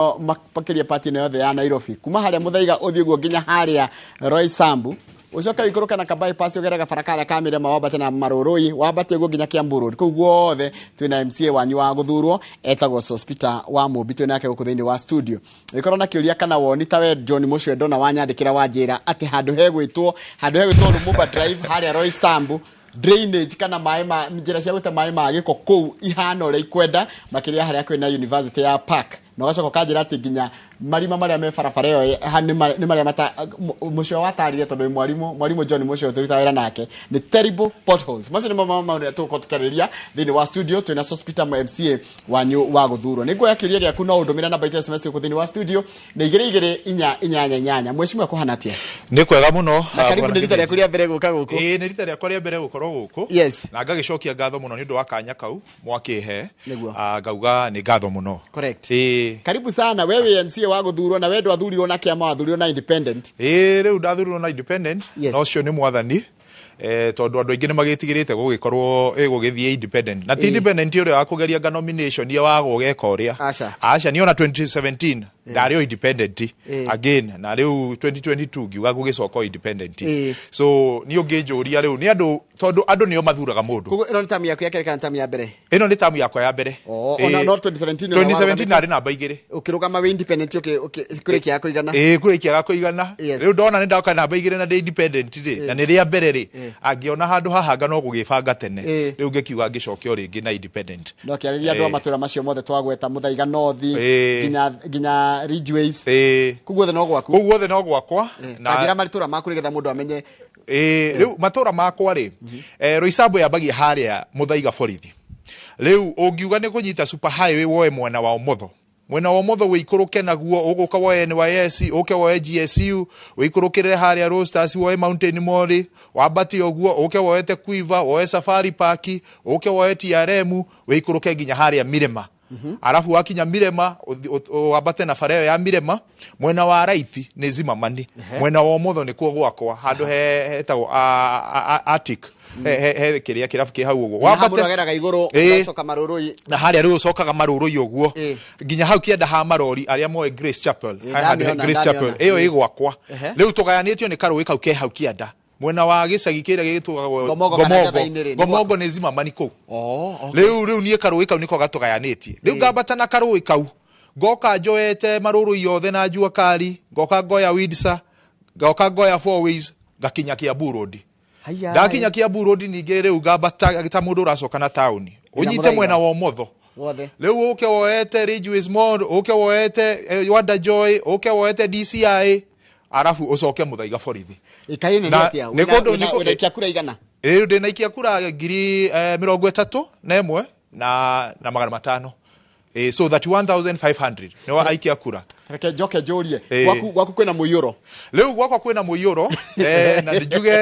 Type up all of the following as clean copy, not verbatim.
Makĩria part ĩno yothe ya Nairobi, kuma harĩa Muthaiga ũthiĩ ũguo nginya harĩa Roysambu, ũcoke ũikũrũke na ka bypass, ũgere gabara karĩa ka Mĩrema, wambate na Marũrũi, wambate ũguo nginya Kiambu Road. Kũu guothe twĩna MCA wanyu wa gũthurwo, etagwo Sospeter wa Mũmbi. Twĩ nake gũkũ thĩinĩ wa studio. Ĩkorwo na kĩũria kana woni ta we John Mũcwendo na wanyandĩkĩra wanjĩra atĩ handũ hegwĩtwo Lumumba Drive harĩa Roysambu, drainage kana maĩ ma njĩra cia gũte maĩ ma gĩko kũu ihana ũrĩa ikwenda, makĩria harĩa kwĩna University ya Park, na ũgacoka ũkanjĩra atĩ nginya marima marĩa me barabara ĩyo nĩ marĩa mata mũcio watarire, tondũ wĩ mwarimũ John Mũcio tũrutaga wĩra nake, nĩ terrible potholes. Macio nĩmo maũndũ marĩa tũgũkorwo tũkĩarĩrĩria thĩinĩ wa studio. Twĩna Sospeter, MCA wanyu wa gũthurwo. Nĩ nguoya kĩũria gĩaku, no ũndũmĩre namba itũ ya SMS gũkũ thĩinĩ wa studio nĩ 22888. Mheshimiwa, kũhana atĩa? Nĩ kwega mũno. Na karibu, nĩ rita rĩaku rĩa mbere gũka gũkũ? Ĩĩ, nĩ rita rĩakwa rĩa mbere gũkorwo gũkũ. Na ngagĩcokia ngatho mũno nĩ ũndũ wa kanya kau mwakĩhe. Ngauga nĩ ngatho mũno. Ĩĩ. Karibu sana. We wĩ MCA wa gũthurwo, na we ndwathurirwo na kĩama, wathurirwo na independent. Ĩĩ, rĩu ndathurirwo na independent. Na ũcio nĩ mwathani, tondũ andũ aingĩ nĩ magĩtigĩrĩte gũgĩkorwo gũgĩthiĩ independent, na ti independent ũrĩa wa kũgeria nga nomination ya wa gũgeka ũrĩa. Aca. Aca, niĩ ona 2017 ndarĩ o independent again, na rĩu 2022 ngiuga gũgĩcoka o independent. So niĩ ũngĩnjũria rĩu nĩ andũ, tondũ andũ nĩo mathuraga mũndũ. Koguo ĩno nĩ tamu yaku ya kerĩ kana tamu ya mbere? Ĩno nĩ tamu yakwa ya mbere. Oh, ona no 2017 ona 2017 narĩ namba 2. Ũkĩrũgama wĩ independent, kũrĩkia kũigana. Ĩĩ, kũrĩkia kũigana. Rĩu ndona nĩ ndoka namba 2 na ndĩ independent rĩ, na nĩ rĩa mbere rĩ, angĩona handũ hahanga no gũgĩbanga tene. Rĩu ngĩkiuga ngĩcoke o rĩngĩ na independent. No kĩarĩria andũ a matũra macio mothe twagweta, Muthaiga North nginya Ridgeways. Kũu guothe no gwaku? Kũu guothe no gwakwa. Na njĩra matũra maku nĩgetha mũndũ amenye. Ĩĩ, rĩu matũra makwa rĩ, Roysambu yambagia harĩa Muthaiga borithi. Rĩu ũngiuga nĩ kũnyita super highway, woe mwena wa ũmotho, mwena wa ũmotho wĩikũrũke naguo, ũgũka woe NYS, ũke woe GSU, wĩikũrũkĩrĩre harĩa Roasters, woe Mountain Mall, wambate ũguo, ũke woete Quiver, woe Safari Park, ũke woe TRM, wĩikũrũke nginya harĩa Mirema. Arabu wakinya Mirema, wambate na bara ĩyo ya Mirema, mwena wa right nĩ Zimamani, mwena wa ũmotho nĩkuo gwakwa, handũ hetagwo Arctic, he kĩrĩa kĩrabu kĩ hau ũguo. Na mũndũ ageraga igũrũ, ũgacoka Marũrũi. Na harĩa rĩu ũcokaga Marũrũi ũguo nginya hau kĩanda ha marori arĩa moĩ Grace Chapel. He handũ he Ndamĩona, Grace Chapel. Ndamĩona. Ĩyo ĩ gwakwa. Rĩu tũgayanĩtio nĩ karũĩ kau ke hau kĩanda, mwena wa gĩcagi kĩrĩa gĩgĩtwagwo Ngomongo kana Njathai-inĩ rĩ, nĩ Ngomongo nĩ Zimamani kũu. Oh, okay. Rĩu niĩ karũĩ kau nĩko gatũgayanĩtie. Rĩu ngambata na karũĩ kau, ngoka njoete Marũrũi yothe na Jua Kali, ngoka ngoya Windsor, ngoka ngoya Four Ways, ngakinya Kiambu Road. Haya. Ndakinya Kiambu Road ningĩ rĩu ngambata ta mũndũ ũracoka na taũni, ũnyite Mũthaiga. mwena wa ũmotho. Wothe. Rĩu ũke woete Ridgeways Mall, ũke woete Wanda Joy, ũke woete DCI, arabu ũcoke Muthaiga borithi. Ĩkai nene Na- atĩa? nĩ Wĩna ikia kura igana? Rĩu ndĩna ikia kura ngiri 31,500. So 31,500 nĩo aikia kura. Reke njoke njũrie. Gwaku kwĩna mũiyũro? Rĩu gwakwa kwĩna mũiyũro, na njuge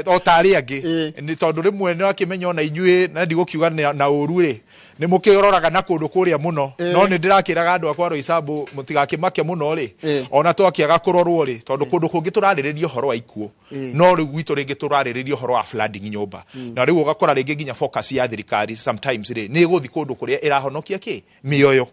o ta arĩa angĩ, nĩ tondũ rĩmwe nĩ wakĩmenya ona inyuĩ, na ndigũkiuga na ũru rĩ, nĩ mũkĩroraga na kũndũ kũrĩa mũno, no nĩ ndĩrakĩraga andũ akwa Roysambu mũtigakĩmake mũno rĩ, ona twakĩaga kũrorwo rĩ, tondũ kũndũ kũngĩ tũrarĩrĩria ũhoro wa ikuũ, no rĩu gwitũ rĩngĩ tũrarĩrĩria ũhoro wa flooding nyũmba, na rĩu ũgakora rĩngĩ nginya focus ya thirikari sometimes rĩ, nĩ ĩgũthiĩ kũndũ kũrĩa ĩrahonokia kĩ mĩoyo.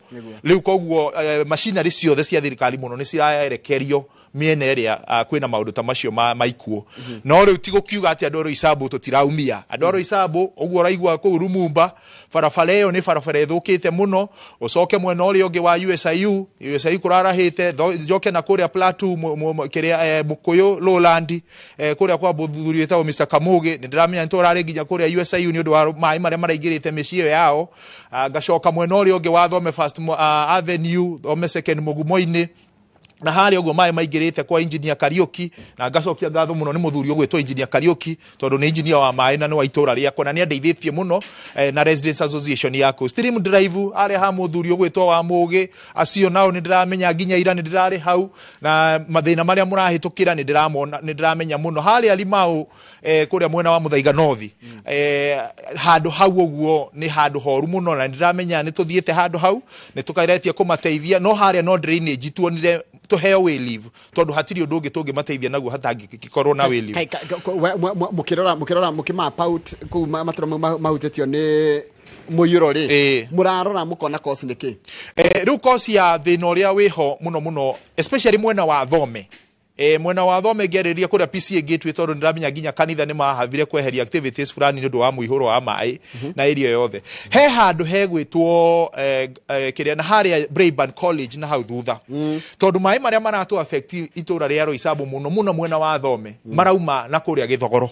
Rĩu koguo machinery ciothe cia thirikari mũno nĩ ciraerekerio mĩena ĩrĩa kwĩna maũndũ ta macio ma ikuũ. No rĩu ti gũkiuga atĩ andũ a Roysambu tũtiraumia. Andũ a Roysambu ũguo ũraigua kũu Lumumba, barabara ĩyo nĩ barabara ĩthũkĩte mũno. Ũcoke mwena ũrĩa ũngĩ wa USIU, USIU kũrarahĩte, njoke na kũrĩa Plateau, kĩrĩa Mũkũyũ Lowland, kũrĩa kwa mũthuri wĩtagwo Mr Kamugi, nĩ ndĩramenya nĩ tũrarĩ nginya kũrĩa USIU nĩ ũndũ wa maĩ marĩa maraingĩrĩte mĩciĩ ĩyo yao. Ngacoka mwena ũrĩa ũngĩ wa Thome First Avenue, Thome Second, Mũgumo-inĩ, na harĩa ũguo maĩ maingĩrĩte kwa engineer Kariuki, na ngacokia ngatho mũno nĩ mũthuri ũgwĩtwo engineer Kariuki, tondũ nĩ engineer wa maĩ na nĩ wa itũra rĩakwa, na nĩ andeithĩtie mũno, na Residents Association yaku Stream Drive harĩa ha mũthuri ũgwĩtwo wa Mũgĩ. Acio nao nĩ ndĩramenya nginya ira nĩ ndĩrarĩ hau, na mathĩna marĩa mũrahĩtũkĩra nĩ ndĩramona, nĩ ndĩramenya mũno. Harĩa Limau, kũrĩa mwena wa Muthaiga North, handũ hau ũguo nĩ handũ horu mũno, na nĩ ndĩramenya nĩ tũthiĩte handũ hau, nĩ tũkaretie kũmateithia, no harĩa no drainage tuonire. Tũheo way leave, tondũ hatirĩ ũndũ ũngĩ tũngĩmateithia naguo hatangĩkorwo na way leave. Mũkĩrora mũkĩrora mũkĩ out kũu matũra mau mahutĩtio nĩ mũiyũro rĩ, mũrarora mũkona cause nĩ kĩ? Rĩu cause ya thĩna ũrĩa wĩho mũno mũno, especially mwena wa Thome, mwena wa Thome ngĩarĩrĩria kũrĩa PCA Gateway, tondũ nĩndĩramenya nginya kanitha nĩ mahavire kweheria activities fulani nĩ ũndũ wa mũihũro wa maĩ na area yothe, he handũ hegwĩtwo kĩrĩa na harĩa Braeburn College na hau thutha, tondũ maĩ marĩa maratũ affect itũra rĩa Roysambu mũno mũno mwena wa Thome marauma na kũrĩa Gĩthogoro.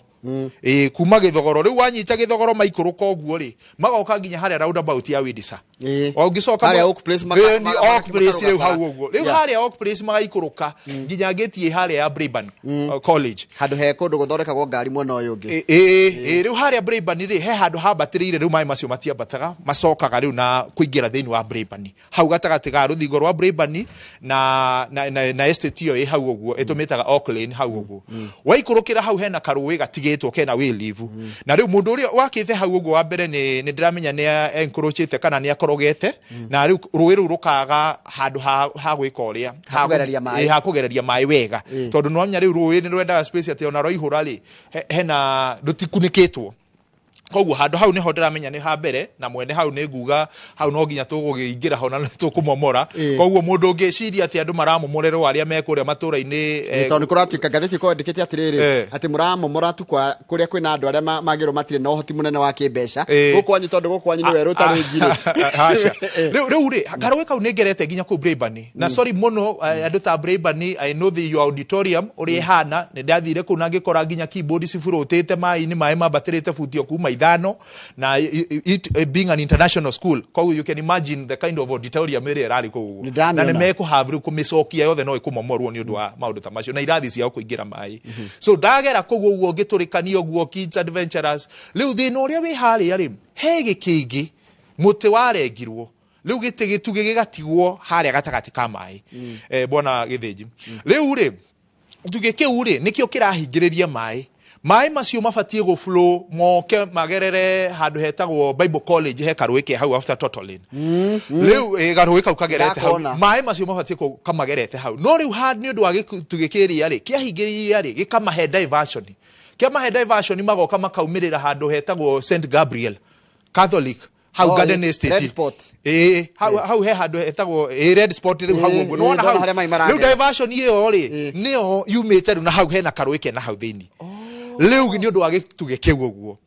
Ĩ kuma Gĩthogoro, rĩu wanyita Gĩthogoro maikũrũka ũguo rĩ, magoka nginya harĩa roundabout ya Windsor. O ũngĩcoka Harĩa Oak Place Ĩ, nĩ Oak Place rĩu makarũga hau bara. ũguo rĩu harĩa Oak Place magaikũrũka nginya gate ĩ harĩa ya Braeburn College. Handũ he kũndũ gũthondekagwo ngari mwena ũyũ ũngĩ. Ĩ, rĩu harĩa Braeburn rĩ, he handũ hambatĩrĩire. Rĩu maĩ macio matiambataga, macokaga rĩu na kũingĩra thĩinĩ wa Braeburn hau gatagatĩ ga rũthingo rwa Braeburn na estate ĩyo ĩ hau ũguo ĩtũmĩtaga Oak Lane. Hau ũguo waikũrũkĩra hau hena karũĩ gatigĩtwo kena way leave, na rĩu mũndũ ũrĩa wakĩte hau ũguo wa mbere nĩ ndĩramenya nĩ encroachĩte kana nĩ akorogete, na rĩu rũĩ rũu rũkaga handũ ha gwĩka ũrĩa Ha kũgereria maĩ. Ĩ, ha kũgereria maĩ wega, tondũ nĩwamenya rĩu rũĩ nĩ rwendaga space atĩ ona rwaihũra rĩ, hena rũtikunĩkĩtwo. Koguo handũ hau nĩho ndĩramenya nĩ ha mbere, na mwene hau nĩ nguga hau no nginya tũgũkĩingĩra ho na nĩ tũkũmomora. Koguo mũndũ ũngĩciria atĩ andũ maramomorerwo arĩa me kũrĩa matũra-inĩ Tondũ nĩ kũratuĩka ngathĩti ĩkwandĩkĩte atĩrĩrĩ, atĩ mũramomora tu kwa kũrĩa kwĩna andũ arĩa magĩrwo matirĩ na ũhoti mũnene wa kĩmbeca. Gũkũ kwanyu, tondũ gũkũ kwanyu nĩ werũ ũtarĩ ngirĩ. Aca. Rĩu rĩ, karũĩ kau nĩ ngerete nginya kũu Braeburn, na sorry mũno, andũ ta Braeburn, I know the your auditorium ũrĩa ĩhana. Nĩ ndathire kũu na ngĩkora nginya keyboard cibũrũtĩte maĩ-inĩ, maĩ mambatĩrĩte buti o kuma 5, na it being an international school, koguo you can imagine the kind of auditorium ĩrĩa ĩrarĩ kũu ũguo. Nĩ ndamĩona. Na nĩ mekũhave rĩu kũmĩcokia yothe, no ĩkũmomorwo nĩ ũndũ wa maũndũ ta macio na irathi ciao kũingĩra maĩ. So ndagera kũu ũguo ngĩtũrĩkania ũguo Kids Adventurers. Rĩu thĩna ũrĩa wĩ harĩa rĩ, he gĩkĩngĩ mũtĩ warengirwo, rĩu gĩtĩ gĩtugĩ gĩgatigwo harĩa gatagatĩ ka maĩ, bwana Gĩthĩnji. Rĩu rĩ, gĩtugĩ kĩu rĩ, nĩkĩo kĩrahingĩrĩria maĩ. Maĩ macio mabatiĩ gũ flow moke magerere handũ hetagwo Bible College, he karũĩ ke hau after Total Lane. Rĩu garũĩ kau kagerete hau. Ndakona. Maĩ macio mabatiĩ kamagerete hau, no rĩu ha nĩ ũndũ wa gĩtugĩ kĩrĩa rĩ kĩahingĩrĩria rĩ, gĩkamahe diversion, kĩamahe diversion, magoka makaumĩrĩra handũ hetagwo St Gabriel Catholic hau Oh, Garden Estate. Red Spot. Ĩĩ, hau he handũ hetagwo ĩĩ Red Spot rĩu hau ũguo. Nĩwona Ndona hau harĩa maĩ maragera. Rĩu diversion ĩyo rĩ, nĩyo yumĩte rĩu, na hau hena karũĩ kena hau thĩinĩ. Rĩu nĩ ũndũ wa gĩtugĩ kĩu ũguo,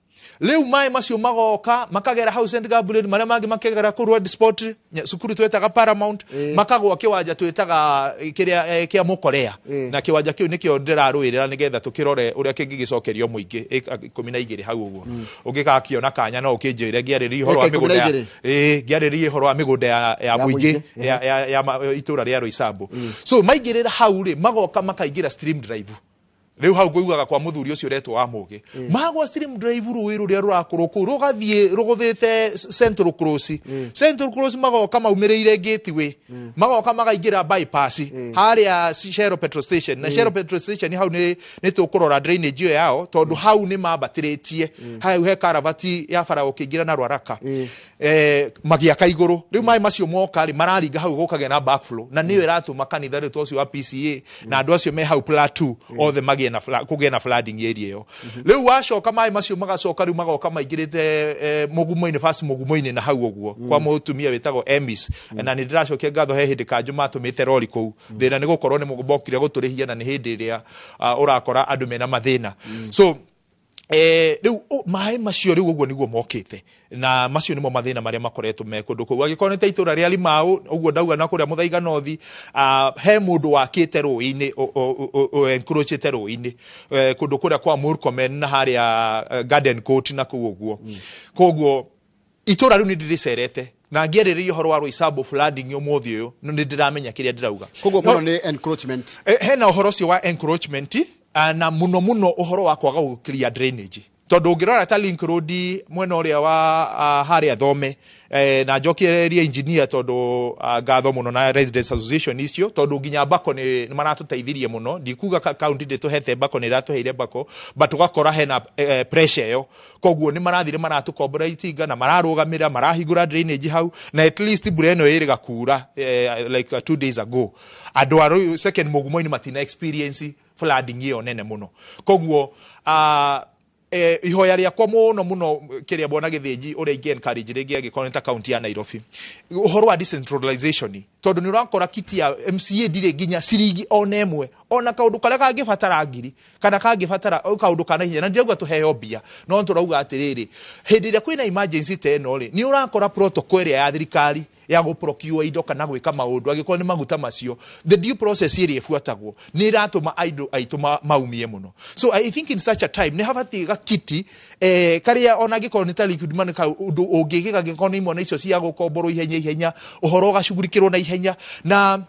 rĩu maĩ macio magoka makagera hau St Gabriel, marĩa mangĩ makagera kũu Red Spot, cukuru twetaga Paramount, makagwa kĩwanja twĩtaga kĩrĩa kĩa Mũkorea. Na kĩwanja kĩu nĩkĩo ndĩrarũĩrĩra nĩgetha tũkĩrore ũrĩa kĩngĩgĩcokerio mũingĩ, ĩka 12 hau ũguo. Ũngĩgakĩona kanya no ũkĩnjĩre ngĩarĩrĩria ũhoro wa Ĩka ikũmi na mĩgũnda igĩrĩ. Ĩĩ, ngĩarĩrĩria ũhoro wa mĩgũnda ya mũingĩ mũingĩ, ya itũra rĩa Roysambu. So maingĩrĩra hau rĩ, magoka makaingĩra Stream Drive. Rĩu hau ngũiguaga kwa mũthuri ũcio ũretwo wa Mũgĩ, magwa Stream Drive, rũĩ rũrĩa rũrakũrwo kũu rũgathiĩ rũgũthĩte Central Cross. Central Cross magoka maumĩrĩire Gateway, magoka magaingĩra bypass harĩa Shell petrol station. Na Shell petrol station hau nĩ tũkũrora drainage ĩyo yao, tondũ hau nĩ mambatĩrĩtie hau he karavati ya bara ũkĩingĩra na Rwaraka, magĩaka igũrũ. Rĩu maĩ macio moka rĩ, mararinga hau, gũkagĩa na backflow, na nĩyo ĩratũma kanitha rĩu ũcio wa PCA na andũ acio me hau plateau othe magĩe na kũgĩe na flooding area ĩyo. Rĩu wacoka maĩ macio magacoka rĩu magoka maingĩrĩte mũgumo-inĩ, first mũgumo-inĩ na hau ũguo kwa mũtumia wĩtagwo Emis, na nĩ ndĩracokia ngatho, he hĩndĩ kanjũ matũmĩte rori kũu. Thĩna nĩ gũkorwo nĩ mokire gũtũrĩhia, na nĩ hĩndĩ ĩrĩa ũrakora andũ mena mathĩna. So rĩu maĩ macio rĩu ũguo nĩguo mokĩte, na macio nĩmo mathĩna marĩa makoretwo me kũndũ kũu. Angĩkorwo nĩ ta itũra rĩa Limau ũguo ndauga na kũrĩa Mũthaiga North, he mũndũ wakĩte rũĩ-inĩ, encroachĩte rũĩ-inĩ, kũndũ kũrĩa kwa Murkomen na harĩa Garden Court na kũu ũguo. Koguo itũra rĩu nĩ ndĩrĩcerete na ngĩarĩrĩria ũhoro wa Roysambu flooding ũmũthĩ ũyũ, nĩ ndĩramenya kĩrĩa ndĩrauga. Koguo mũno nĩ encroachment. Hena ũhoro ũcio wa encroachment, na mũno mũno ũhoro wa kwaga gũ clear drainage. Tondũ ũngĩrora ta Link Road mwena ũrĩa wa harĩa Thome, na njokererie engineer tondũ ngatho mũno na Residents Association icio, tondũ nginya bako nĩ maratũteithirie mũno. Ndikuga county ndĩtũhete bako, nĩ ĩratũheire bako, but ũgakora hena pressure ĩyo, koguo nĩ marathire maratũkombora itinga na mararũgamĩra marahingũra drainage hau, na at least mbura ĩno ĩrĩga kura like 2 days ago, andũ a second Mugumoini matina experience flooding ĩyo nene mũno. Koguo ihoya rĩakwa mũno mũno kĩrĩa bwana Gĩthĩnji ũrĩa ingĩ encourage rĩngĩ, angĩkorwo nĩ ta kaunti ya Nairobi, ũhoro wa decentralization, tondũ nĩ ũrakora kiti ya MCA ndirĩ nginya ciringi ona ĩmwe, ona kaũndũ karĩa kangĩbatara ngiri kana kangĩbatara kaũndũ ka naihenya. Na ndirauga tũheo mbia, no tũrauga atĩrĩrĩ, hĩndĩ ĩrĩa kwĩna emergency ta ĩno rĩ, nĩ ũrakora protocol ĩrĩa ya thirikari ya gũprocure indo kana gwĩka maũndũ, angĩkorwo nĩ maguta macio, the due process ĩrĩa ĩbuatagwo nĩ ĩratũma andũ aitũ maumie mũno. So I think in such a time nĩ habatiĩ gakiti karĩa ona angĩkorwo nĩ ta liquid money, ka ũndũ ũngĩkĩka, angĩkorwo nĩ imwana icio cia gũkomborwo ihenya ihenya, ũhoro ũgacugurikĩrwo na ihenya na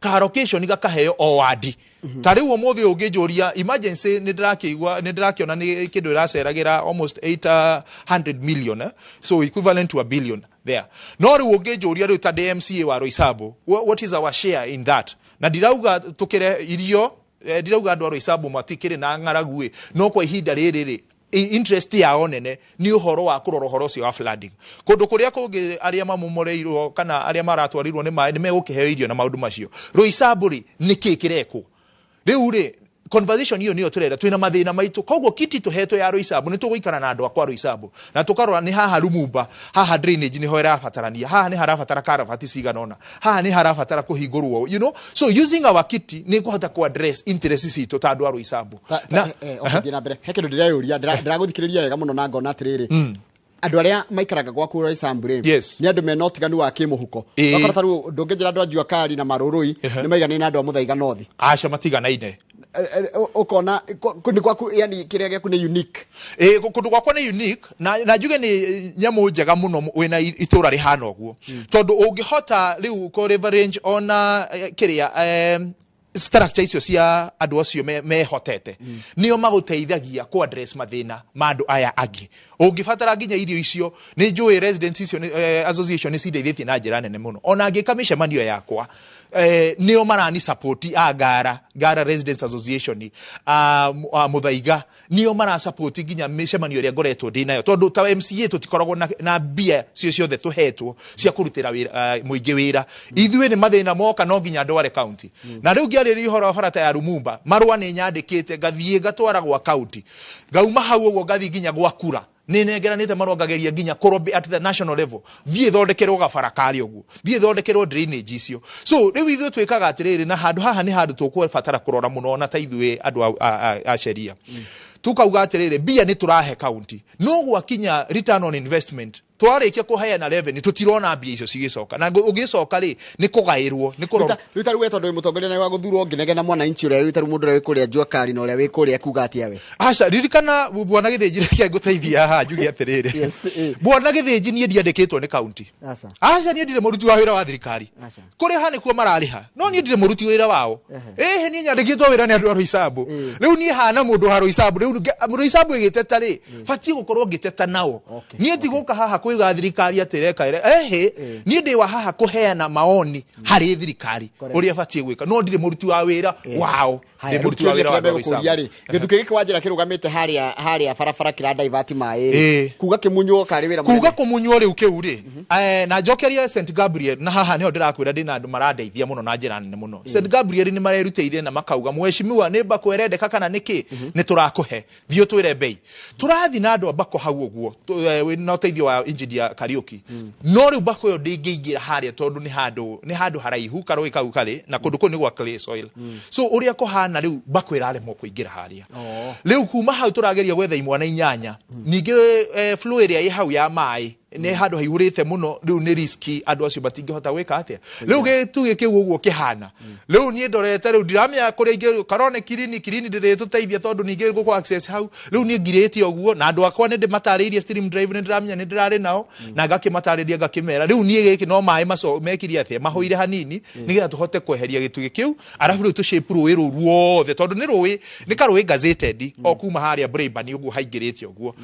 ka allocation gakaheo o wadi. Ta rĩu ũmũthĩ ũngĩnjũria emergency, nĩ ndĩrakĩigua, nĩ ndĩrakĩona nĩ kĩndũ ĩraceragĩra almost 800 million, eh? So equivalent to a billion there. No rĩu ũngĩnjũria rĩu ta ndĩ MCA wa Roysambu, what is our share in that? Na ndirauga tũkĩre irio, ndirauga andũ a Roysambu matikĩrĩ na ng'aragu ĩ, no kwa ihinda rĩrĩ rĩ, interest yao nene nĩ ũhoro wa kũrora ũhoro ũcio wa flooding kũndũ kũrĩa kũngĩ. Arĩa mamomoreirwo kana arĩa maratwarirwo nĩ maĩ nĩ megũkĩheo irio na maũndũ macio. Roysambu rĩ, nĩ kĩ kĩrekwo rĩu rĩ? Conversation iyo niyo turenda, twina mathina maitu, koguo kiti tuhetwo ya Roysambu ni tugũikara na andũ akwa Roysambu na tukarora nĩ haha Lumumba, haha drainage niho ĩrabatarania, haha nĩ harabatara karabati cigana ũna, haha nĩ harabatara kũhingũrwo. So using our kitty nĩ kũhota ku address interest citũ ta andũ a Roysambu. Na ũkĩthiĩ na mbere, he kĩndũ ndĩreyũria. Ndĩragũthikĩrĩria wega mũno na ngona atĩrĩrĩ, andũ arĩa maikaraga gwaku Roysambu rĩ, nĩ andũ mena ũtiganu wa kĩmũhuko. Ũgakora ta rĩu ndũngĩnjĩra andũ a Jua Kali na Marũrũi nĩ maiganaine na andũ a Mũthaiga North. Aca, matiganaine. Ũkona nĩ gwaku, yani kĩrĩa gĩaku nĩ unique. Ĩ, kũndũ gwakwa nĩ unique na njuge nĩ nyamũ njega mũno wĩna itũra rĩhana ũguo, tondũ ũngĩhota rĩu kũ leverage ona kĩrĩa structure icio cia andũ acio mehotete, nĩo magũteithagia ku address mathĩna ma andũ aya angĩ. Ũngĩbatara nginya irio icio, nĩ njũĩ residents icio association nĩ cindeithĩtie na njĩra nene mũno. Ona ngĩka mĩcemanio yakwa, nĩo marani support, a Ngara Residents Association, a Muthaiga, nĩo mara support nginya mĩcemanio ĩrĩa ngoretwo ndĩ nayo, tondũ ta MCA tũtikoragwo na mbia cio ciothe tũhetwo cia kũrutĩra wĩra mũingĩ wĩra. Ithuĩ nĩ mathĩna moka no nginya ndware county. Na rĩu ngĩarĩria ũhoro wa barata ya Lumumba, marũa nĩ nyandĩkĩte, ngathiĩ ngatwara gwa county, ngauma hau ũguo ngathiĩ nginya gwa kura, nĩ nengeranĩte marũa, ngageria nginya kũrobby at the national level, thiĩ thondekerwo gabara karĩ ũguo, thiĩ thondekerwo drainage icio. So rĩu ithuĩ twĩkaga atĩrĩrĩ, na handũ haha nĩ handũ tũkũbatara kũrora mũno, ona ta ithuĩ andũ a sheria tukauga atĩrĩrĩ, mbia nĩ tũrahe county, no gwakinya return on investment, twarĩkia kũheana revenue, tũtirona mbia icio cigĩcoka, na ũgĩcoka rĩ, nĩ kũgaĩrwo, nĩ kũrora. Rĩu ta rĩu we tondũ wĩ mũtongoria na wa gũthurwo, ngĩnegena mwananchi ũrĩa, rĩu ta rĩu mũndũ ũrĩa wĩ kũrĩa Jua Kali na ũrĩa wĩ kũrĩa kuga atĩa we? Aca, ririkana bwana Gĩthĩnji, reke ngũteithia haha njuge atĩrĩrĩ. Yes. Bwana Gĩthĩnji, niĩ ndiandĩkĩtwo nĩ kaunti. Aca. Aca, niĩ ndirĩ mũruti wa wĩra wa thirikari. Aca. Kũrĩha nĩkuo mararĩha, no niĩ ndirĩ mũruti wĩra wao. Ĩhĩ, niĩ nyandĩkĩtwo wĩra nĩ andũ a Roysambu. Rĩu niĩ hana mũndũ wa Roysambu. Rĩu Roysambu ĩgĩteta rĩ, batiĩ gũkorwo ngĩteta nao. Niĩ ti gũka haha kwĩga thirikari atĩ reka ĩhĩ, niĩ ndĩ wa haha kũheana maoni harĩ thirikari ũrĩa batiĩ gwĩka, no ndirĩ mũruti wa wĩra wao. Haya, Ndĩ rĩu mũruti wa kĩũria wĩra wa kĩrĩa andũ a megũkũria Roysambu. rĩ, gĩthukĩ gĩkĩ wanjĩra kĩrũgamĩte harĩa barabara kĩra divert maĩ rĩ, kuga kĩmunywo karĩ wĩra Kuga mũnene. Kũmunywo rĩu kĩu rĩ, na njokerie St Gabriel, na haha nĩho ndĩrakwĩra ndĩna andũ marandeithia mũno na njĩra nene mũno. St Gabriel nĩ marerutĩire na makauga, mheshimiwa, nĩ mbako ĩrendeka kana nĩkĩ, nĩ tũrakũhe, thiĩ ũtwĩre bei. Tũrathiĩ na andũ a mbako hau ũguo, na ũteithio wa engineer Kariuki, no rĩu mbako ĩyo ndĩngĩingĩra harĩa tondũ nĩ handũ haraihu karũĩ kau karĩ, na kũndũ kũu nĩ gwa clay soil. So ũrĩa kũhana rĩu, mbako ĩraremwo kũingĩra harĩa. Rĩu kuma hau tũrageria gwetha imwana inyanya ningĩ, flow ĩrĩa ĩ hau ya maĩ. Nĩ handũ haihũrĩte mũno. Rĩu nĩ riski, andũ acio matingĩhota gwĩka atĩa. Rĩu gĩtugĩ kĩu ũguo kĩhana rĩu, niĩ ndorete rĩu ndiramenya kũrĩa ingĩ karone kirini kirini ndĩrĩtũteithia, tondũ ningĩ gũkũ access hau. Rĩu niĩ ngirĩte ũguo na andũ akwa nĩ ndĩmatarĩirie stream drive, nĩ ndĩramenya nĩ ndĩrarĩ nao na ngakĩmatarĩria, ngakĩmera rĩu niĩ gĩkĩ no maĩ maco mekire atĩa, mahũire hanini nĩgetha tũhote kweheria gĩtugĩ kĩu, arabu rĩu tũshape rũĩ rũu ruothe, tondũ nĩ rũĩ, nĩ karũĩ gazetted o kuma harĩa Braeburn ũguo haingĩrĩte ũguo.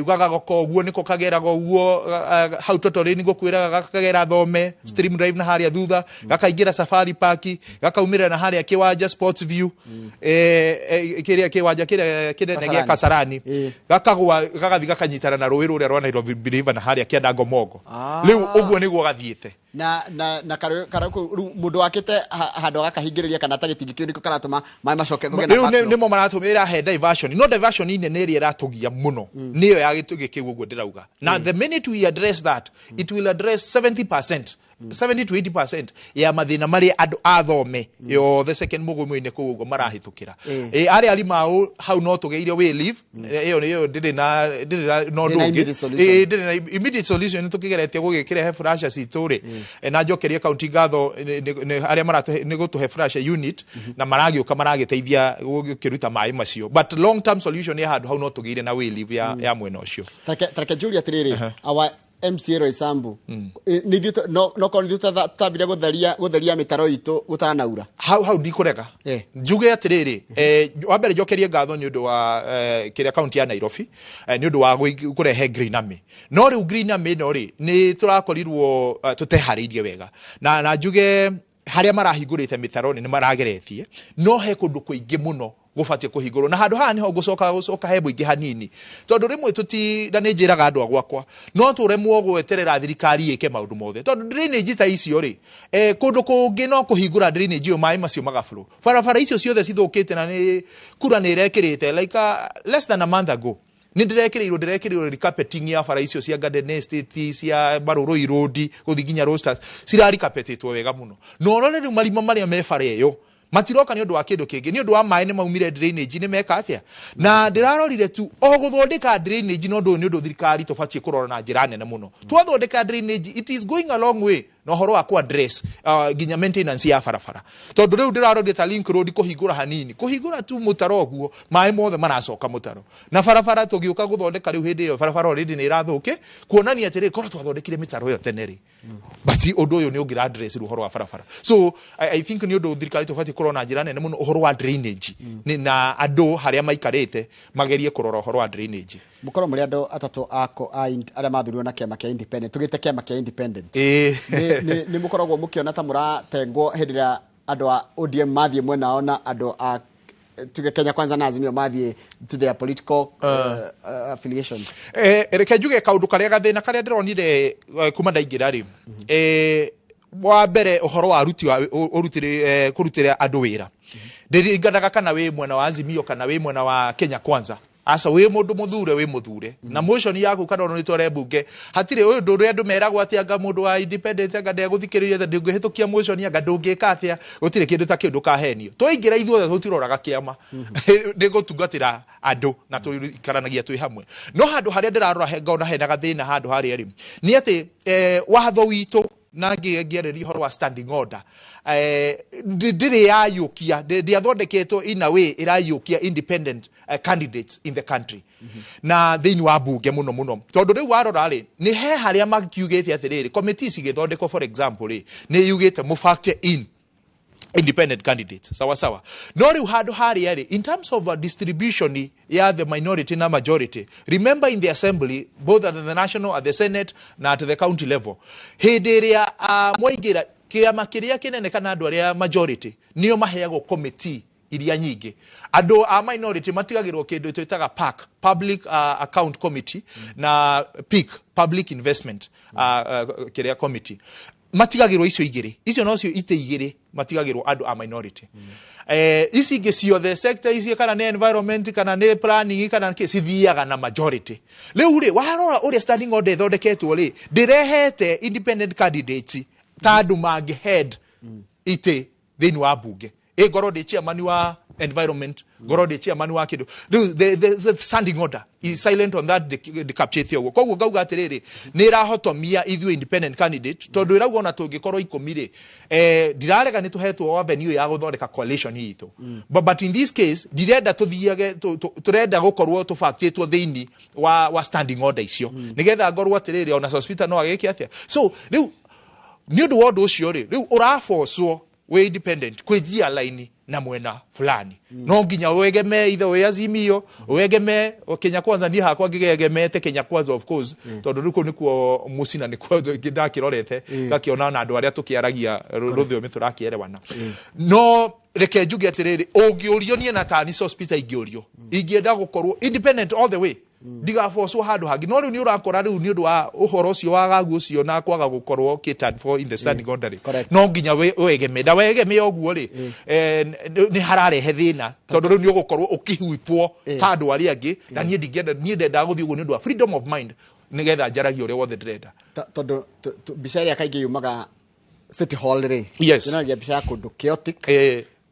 Gagagoka ũguo nĩko kageraga ũguo, hau totorĩ gũkwĩraga gakagera Thome stream drive na harĩa thutha, gakaingĩra Safari Park, gakaumĩrĩra na harĩa kĩwanja Sports View, kĩrĩa kĩwanja kĩrĩa kĩnene gĩa Kasarani, gakagwa gagathi gakanyitana na rũĩ rũrĩa rwa Nairobi River na harĩa kĩanda Ngomongo. Rĩu ũguo nĩguo gathiĩte. Na karũ rĩu mũndũ wakĩte handũ agakahingĩrĩria kana ta gĩtingĩ kĩu nĩkĩo karatũma maĩ macoke kũgĩe na rĩu backflow. Nĩmo maratũmĩra he diversion, no diversion nene ĩrĩa ĩratũgia mũno nĩyo ya gĩtugĩ kĩu ũguo ndĩrauga, na the minute we address that, it will address 70%, 70 to 80% ya mathĩna marĩa andũ a Thome yothe second mũgũmũ-inĩ kũu ũguo marahĩtũkĩra. Arĩa arimau hau no tũgeire way leave ĩyo ĩyo ndĩrĩ na no Ndĩrĩ na ũndũ ũngĩ. immediate solution. Ndĩrĩ na immediate solution. Nĩ tũkĩgeretie gũgĩkĩrehe flusher citũ rĩ. Na njokerie county ngatho nĩ arĩa maratũhe nĩ gũtũhe flusher unit na maragĩũka maragĩteithia gũkĩruta maĩ macio, but long term solution ya handũ hau no tũgĩire na way leave ya mwena ũcio. Tareke njũrie atĩrĩrĩ, our MCA Roysambu, nĩ ithuĩ no korwo nĩ ithuĩ tutambire gũtheria mĩtaro itũ gũtanaura. Hau ndikũrega. Njuge atĩrĩrĩ, wa mbere njokerie ngatho nĩ ũndũ wa kĩrĩa kaunti ya Nairobi, nĩ ũndũ wa kũrehe Green Army. No rĩu Green Army ĩno rĩ, nĩ tũrakorirwo tũteharĩirie wega, na njuge harĩa marahingũrĩte mĩtaro nĩ marageretie, no he kũndũ kũingĩ mũno gũbatiĩ kũhingũrwo, na handũ haha nĩho ngũcoka gũcoka he mũingĩ hanini, tondũ rĩmwe tũti na nĩ njĩraga andũ a gwakwa no tũremwo gweterera thirikari ĩke maũndũ mothe, tondũ drainage ta icio rĩ, kũndũ kũngĩ no kũhingũra drainage ĩyo, maĩ macio magaflow. Barabara icio ciothe cithũkĩte na nĩ kura nĩ ĩrekĩrĩte like less than a month ago nĩ ndĩrekĩrĩirwo recarpeting ya bara icio cia Garden Estate, cia Marũrũi Road gũthiĩ nginya Roasters, cirarikapetĩtwo wega mũno. Na ũrore rĩu marima marĩa me bara ĩyo matiroka nĩ ũndũ wa kĩndũ kĩngĩ, nĩ ũndũ wa maĩ nĩ maumire drainage nĩ meka atĩa. Na ndĩrarorire tu o gũthondeka drainage, no ũndũ ũyũ nĩ ũndũ thirikari tũbatiĩ kũrora na njĩra nene mũno. Twathondeka drainage, it is going a long way na ũhoro wa ku address nginya maintenance ya barabara, tondũ rĩu ndĩrarorire ta Link Road, kũhingũra hanini, kũhingũra tu mũtaro ũguo, maĩ mothe maracoka mũtaro na barabara. Tũgĩũka gũthondeka rĩu hĩndĩ ĩyo barabara already nĩ ĩrathũke, kuonania atĩrĩ korwo twathondekire mĩtaro ĩyo tene rĩ, but ũndũ ũyũ nĩ ũngĩra address rĩu ũhoro wa barabara. So I think nĩ ũndũ thirikari tũbatiĩ kũrora na njĩra nene mũno ũhoro wa drainage. Na andũ harĩa maikarĩte magerie kũrora ũhoro wa drainage. Mũkorwo mũrĩ andũ atatũ arĩa mathurirwo na kĩama kĩa independent, tũgĩte kĩama kĩa independent. Nĩ mũkoragwo mũkĩona ta mũratengwo hĩndĩ ĩrĩa andũ a ODM mathiĩ mwena wao na andũ a tuge Kenya Kwanza na Azimio mathiĩ to their political affiliations? Reke njuge kaũndũ karĩa gathĩna karĩa ndĩronire kuma ndaingĩra rĩ, wa mbere ũhoro wa ruti wa ũrutĩre kũrutĩra andũ wĩra ndĩringanaga kana wĩ mwena wa Azimio kana wĩ mwena wa Kenya Kwanza. Aca, wĩ mũndũ mũthure, wĩ mũthure na motion yaku kana ona nĩtware mbunge, hatirĩ ũndũ ũrĩa andũ meragwo atĩ anga mũndũ wa independent anga ndegũthikĩrĩria, ndũngĩhĩtũkia motion, anga ndũngĩka atĩa. Gũtirĩ kĩndũ ta kĩu, ndũkahenio. Twaingĩra ithuothe tũtiroraga kĩama, nĩ gũtungatĩra andũ na tũikaranagia twĩ hamwe. No handũ harĩa ndĩrarora ngona hena gathĩna handũ harĩa rĩ, nĩ atĩ watho witũ na ngĩarĩria ũhoro wa standing order, ndĩrĩ yayũkia, ndĩathondeketwo in a way ĩrayũkia independent candidates in the country na thĩinĩ wa mbunge mũno mũno, tondũ rĩu warora rĩ, nĩ he harĩa makiugĩte atĩrĩrĩ, committee cigĩthondekwo, for example rĩ, nĩ yugĩte mũfactor in independent candidates, sawa sawa. No rĩu handũ harĩa rĩ, in terms of distribution ya the minority na majority, remember in the assembly, both at the national, at the senate na at the county level, hĩndĩ ĩrĩa mwaingĩra kĩama kĩrĩa kĩnene kana andũ arĩa majority nĩo maheagwo committee iria nyingĩ. Andũ a minority matigagĩrwo kĩndũ twĩtaga PAC, Public Account Committee, na PIC, Public Investment kĩrĩa committee. Matigagĩrwo icio igĩrĩ, icio nocio itĩ igĩrĩ matigagĩrwo andũ a minority. Ici ingĩ ciothe, sector ici, kana nĩ environment kana nĩ planning kana kĩ, cithiaga na majority. Rĩu rĩ, warora ũrĩa standing order ĩthondeketwo rĩ, ndĩrehete independent candidates ta andũ mangĩ head itĩ thĩinĩ wa mbunge. Ĩngorwo ndĩ chairman wa environment, ngorwo ndĩ chairman wa kĩndũ. Rĩu the standing order is silent on that, ndĩkapchĩte ũguo. Koguo ngauga atĩrĩrĩ, nĩ ĩrahotomia ithuĩ independent candidate, tondũ ĩrauga ona tũngĩkorwo 10 rĩ, ndirarega nĩ tũhetwo avenue ya gũthondeka coalition itũ, but in this case ndirenda tũthiage, tũrenda gũkorwo tũbactĩtwo thĩinĩ wa standing order icio, nĩgetha ngorwo atĩrĩrĩ, ona Sospeter no agĩke atĩa. So rĩu nĩ ũndũ wa ũndũ ũcio rĩ, rĩu ũrabocwo wĩ independent kwĩnjia laini na mwena fulani, no nginya wegeme ithe wĩ Azimio, wegeme Kenya Kwanza. Niĩ hakwa ngĩgegemete Kenya Kwanza, of course, tondũ rĩu kũu nĩkuo mũciĩ na nĩkuo ndakĩrorete, ngakĩona na andũ arĩa tũkĩaragia rũthiomi tũrakĩerewana. No reke njuge atĩrĩrĩ, ũngĩũrio niĩ na tani Sospeter ingĩũrio, ingĩenda gũkorwo independent all the way, ndigabocwo handũ hangĩ. No rĩu nĩ ũrakora rĩu nĩ ũndũ wa ũhoro ũcio wagagu ũcio na kwaga gũkorwo catered for in the standing order rĩ, no nginya wegeme na wegeme ũguo rĩ, nĩ hararehe thĩna, tondũ rĩu nĩ ũgũkorwo ũkĩhuipwo ta andũ arĩa angĩ. Na niĩ ndingĩenda, niĩ ndendaga gũthiĩ ũguo nĩ ũndũ wa freedom of mind, nĩgetha njaragie ũrĩa wothe ndĩrenda. Tondũ mbica ĩrĩa kaingĩ yumaga City Hall rĩ, yonanagia mbica ya kũndũ chaotic,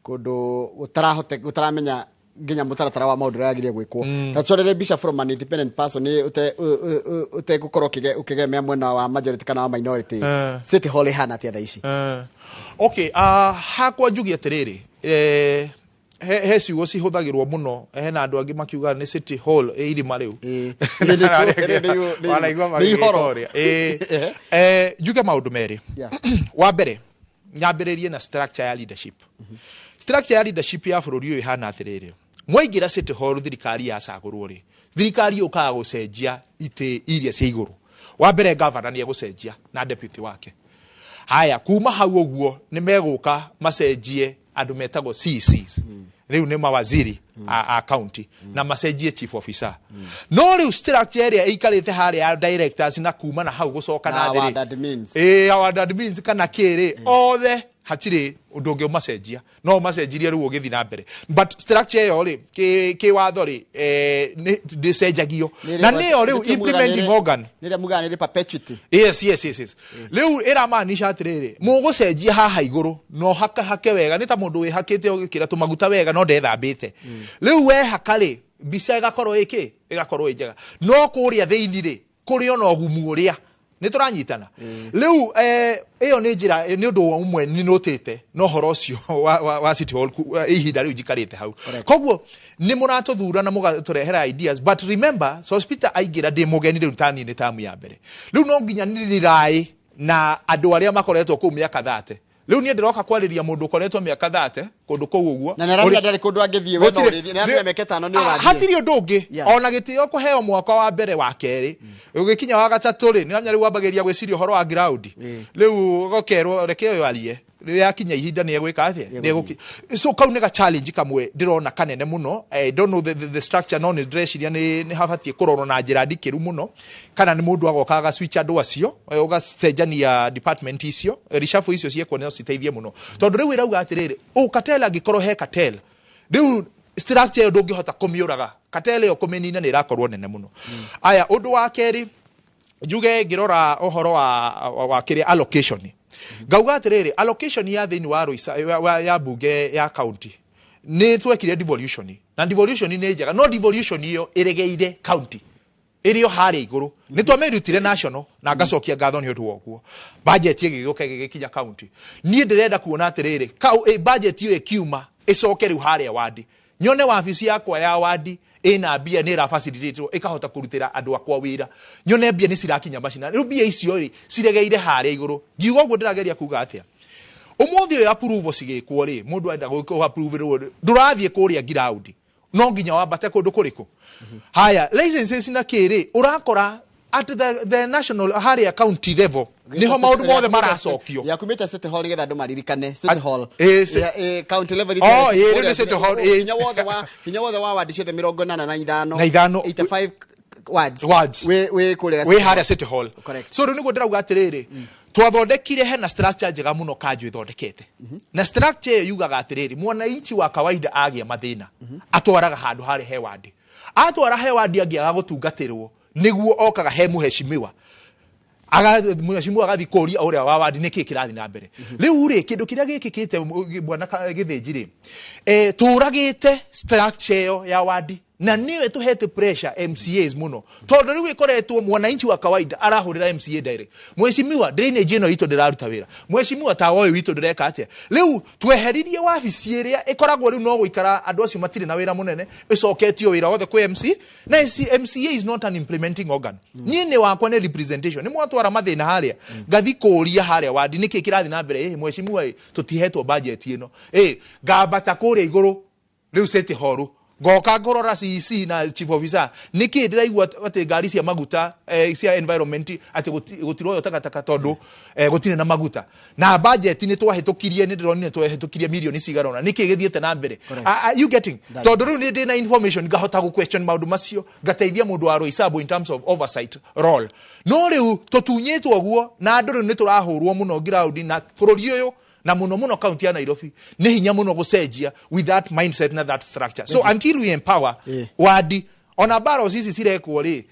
kũndũ gũtarahote, gũtaramenya nginya mũtaratara wa maũndũ ũrĩa yagĩrĩire gwĩkwo. Ta tũcorere mbica from an independent person nĩ ũtegũkorwo ũkĩgemea mwena wa majority kana wa minority. City Hall ĩhana atĩa thaa ici? Okay, hakwa njuge atĩrĩrĩ, he ciugo cihũthagĩrwo mũno, hena andũ angĩ makiuga nĩ City Hall ĩ irima rĩu. Wanaigua Nĩ ihoro. magĩgĩka ũrĩa. Njuge maũndũ merĩ. Wa mbere, nyambĩrĩrie na structure ya leadership. Structure ya leadership ya bũrũri ũyũ ĩhana atĩrĩrĩ, mwaingĩra City Hall, thirikari yacagũrwo rĩ, thirikari yũkaga gũcenjia itĩ iria cia igũrũ. Wa mbere, governor nĩ egũcenjia na deputy wake. Haya, kuma hau ũguo nĩ megũka macenjie andũ metagwo CCs, rĩu nĩ mawaziri a county, na macenjie chief officer. No rĩu structure ĩrĩa ĩikarĩte harĩa ya directors na kuma na hau gũcoka Na na thĩ rĩ, ward admins. Ĩ, ward admins kana kĩrĩ othe, hatirĩ ũndũ ũngĩ ũmacenjia, no ũmacenjirie rĩu ũgĩthiĩ na mbere, but structure ĩyo rĩ, kĩwatho rĩ, ndĩcenjagio, na nĩyo rĩu implementing organ. Nĩ ĩrĩa mugaga nĩ perpetuity. Yes. Rĩu ĩramaanisha atĩrĩrĩ, mũgũcenjia haha igũrũ no hakahake wega, nĩ ta mũndũ wĩhakĩte ũgĩkĩra tũmaguta wega no ndethambĩte. Rĩu wehaka rĩ, mbica ĩgakorwo ĩkĩ, ĩgakorwo ĩ njega, no kũrĩa thĩinĩ rĩ, kũrĩ ona ũgumu ũrĩa nĩ tũranyitana. Rĩu ĩyo nĩ njĩra, nĩ ũndũ ũmwe nĩ notĩte na ũhoro ũcio wa City Hall ihinda rĩu njikarĩte hau. Koguo nĩ mũratũthura na mũgatũrehera ideas, but remember, Sospeter aingĩra ndĩ mũgeni rĩu tani nĩ tamu ya mbere. Rĩu no nginya nĩrĩraĩ na andũ arĩa makoretwo kũu mĩaka 30. Rĩu niĩ ndĩroka kwarĩria mũndũ ũkoretwo mĩaka 30 kũndũ kũu ũguo. Na nĩ aramenya ndarĩ kũndũ angĩthiĩ, we no ũrĩthiĩ. Nĩ aramenya mĩaka 5 nĩ ũgathiĩ. Hatirĩ ũndũ ũngĩ. Ona gĩtĩo kũheo mwaka wa mbere, wa kerĩ, ũgĩkinya wa gatatũ rĩ, nĩ wamenya rĩu wambagĩrĩria gwĩciria ũhoro wa ground. Rĩu ũkerwo reke ũyũ arie, rĩu yakinya ihinda nĩ egwĩka atĩa, nĩ so kau nĩ ga challenge kamwe ndĩrona kanene mũno. I don't know the structure, no nĩ ndĩreciria nĩ habatiĩ kũrorwo na njĩra ndikĩru mũno, kana nĩ mũndũ agoka agaswitch andũ acio, ũgacenjania department icio, reshuffle icio ciekwo no citeithie mũno, tondũ rĩu ĩrauga atĩrĩrĩ, cartel angĩkorwo he cartel, rĩu structure ĩyo ndũngĩhota kũmĩũraga, cartel ĩyo kũmĩnina nĩ ĩrakorwo nene mũno. Aya, ũndũ wa kerĩ njuge, ngĩrora ũhoro wa kĩrĩa allocation, ngauga atĩrĩrĩ, allocation ya thĩinĩ wa Roysa, ya bunge ya county, nĩ twekire devolution, na devolution nĩ njega, no devolution ĩyo ĩregeire county ĩrĩ o harĩa igũrũ. Nĩ twamĩrutire national na ngacokia ngatho nĩ ũndũ wa ũguo, budget ĩgĩgĩũka ĩgĩgĩkinya county. Niĩ ndĩrenda kuona atĩrĩrĩ, budget ĩyo ĩkiuma ĩcoke rĩu harĩa wandi, nyone wabici yakwa ya wandi ĩna mbia, nĩ ĩrabacilitatwo ĩkahota kũrutĩra andũ akwa wĩra, nyone mbia nĩ cirakinya macina. Rĩu mbia icio rĩ, ciregeire harĩa igũrũ. Ngiuga ũguo ndĩrageria kuga atĩa? Ũmũthĩ ũyũ approval cigĩkwo rĩ, mũndũ enda approve ndũrathiĩ kũrĩa ground, no nginya wambate kũndũ kũrĩkũ. Haya, licenses na kĩrĩ, ũrakora at the national, harĩa county level niho maũndũ mothe maracokio. Yakumĩte City Hall, nĩgetha andũ maririkane City Hall. County level. Oh, rĩu nĩ City Hall. Hinya wothe wa wadi ciothe 85. Na ithano. 85 wards. Wards. Wĩ kũrĩa wĩ harĩa City Hall. Correct. So rĩu nĩguo ndĩrauga atĩrĩrĩ, twathondekire hena structure njega mũno kanjũ ĩthondekete, na structure ĩyo yugaga atĩrĩrĩ, mwananchi wa kawaida agĩa mathĩna atwaraga handũ harĩ he wandi, atwara he wandi angĩaga gũtungatĩrwo nĩguo okaga he mũheshimiwa. Mheshimiwa agathi kũria ũrĩa wa wadi nĩkĩ kĩrathiĩ na mbere. Rĩu rĩ, kĩndũ kĩrĩa gĩkĩkĩte bwana Gĩthĩnji rĩ, tũragĩte structure ĩyo ya wadi na nĩyo ĩtũhete pressure MCAs mũno, tondũ rĩu ĩkoretwo mwananchi wa kawaida arahũrĩra MCA direct, mheshimiwa, drainage ĩno itũ ndĩraruta wĩra, mheshimiwa, tawa ũyũ witũ ndĩreka atĩa. Rĩu tweheririe wabici ĩrĩa ĩkoragwo rĩu no gũikara andũ acio matirĩ na wĩra mũnene, ĩcoketio wĩra wothe kwĩ MC na MCA is not an implementing organ. Niĩ nĩ wakwa nĩ representation, nĩ mwatwara mathĩna harĩa, ngathi kũria harĩa wadi nĩkĩ kĩrathiĩ na mbere, mheshimiwa, tũtihetwo budget ĩno, ngambata kũrĩa igũrũ rĩu City Hall, ngoka ngorora CEC na chief officer, nĩkĩ ndĩraigua atĩ ngari cia maguta cia environment atĩ gũtiroywo takataka tondũ gũtirĩ na maguta, na budget nĩ twahĩtũkirie, nĩ ndĩronire twahĩtũkirie mirioni cigana ũna, nĩkĩ gĩthiĩte na mbere? Are you getting? Tondũ rĩu nĩ ndĩ na information, ngahota gũ question maũndũ macio, ngateithia mũndũ wa Roysambu in terms of oversight role. No rĩu tũtunyĩtwo ũguo na andũ rĩu nĩ tũrahũrwo mũno ground na bũrũri ũyũ, na muno muno kaunti ya Nairobi nĩ hinya muno gũcenjia with that mindset na that structure. So until we empower wadi, ona baros ici cirekwo rĩ,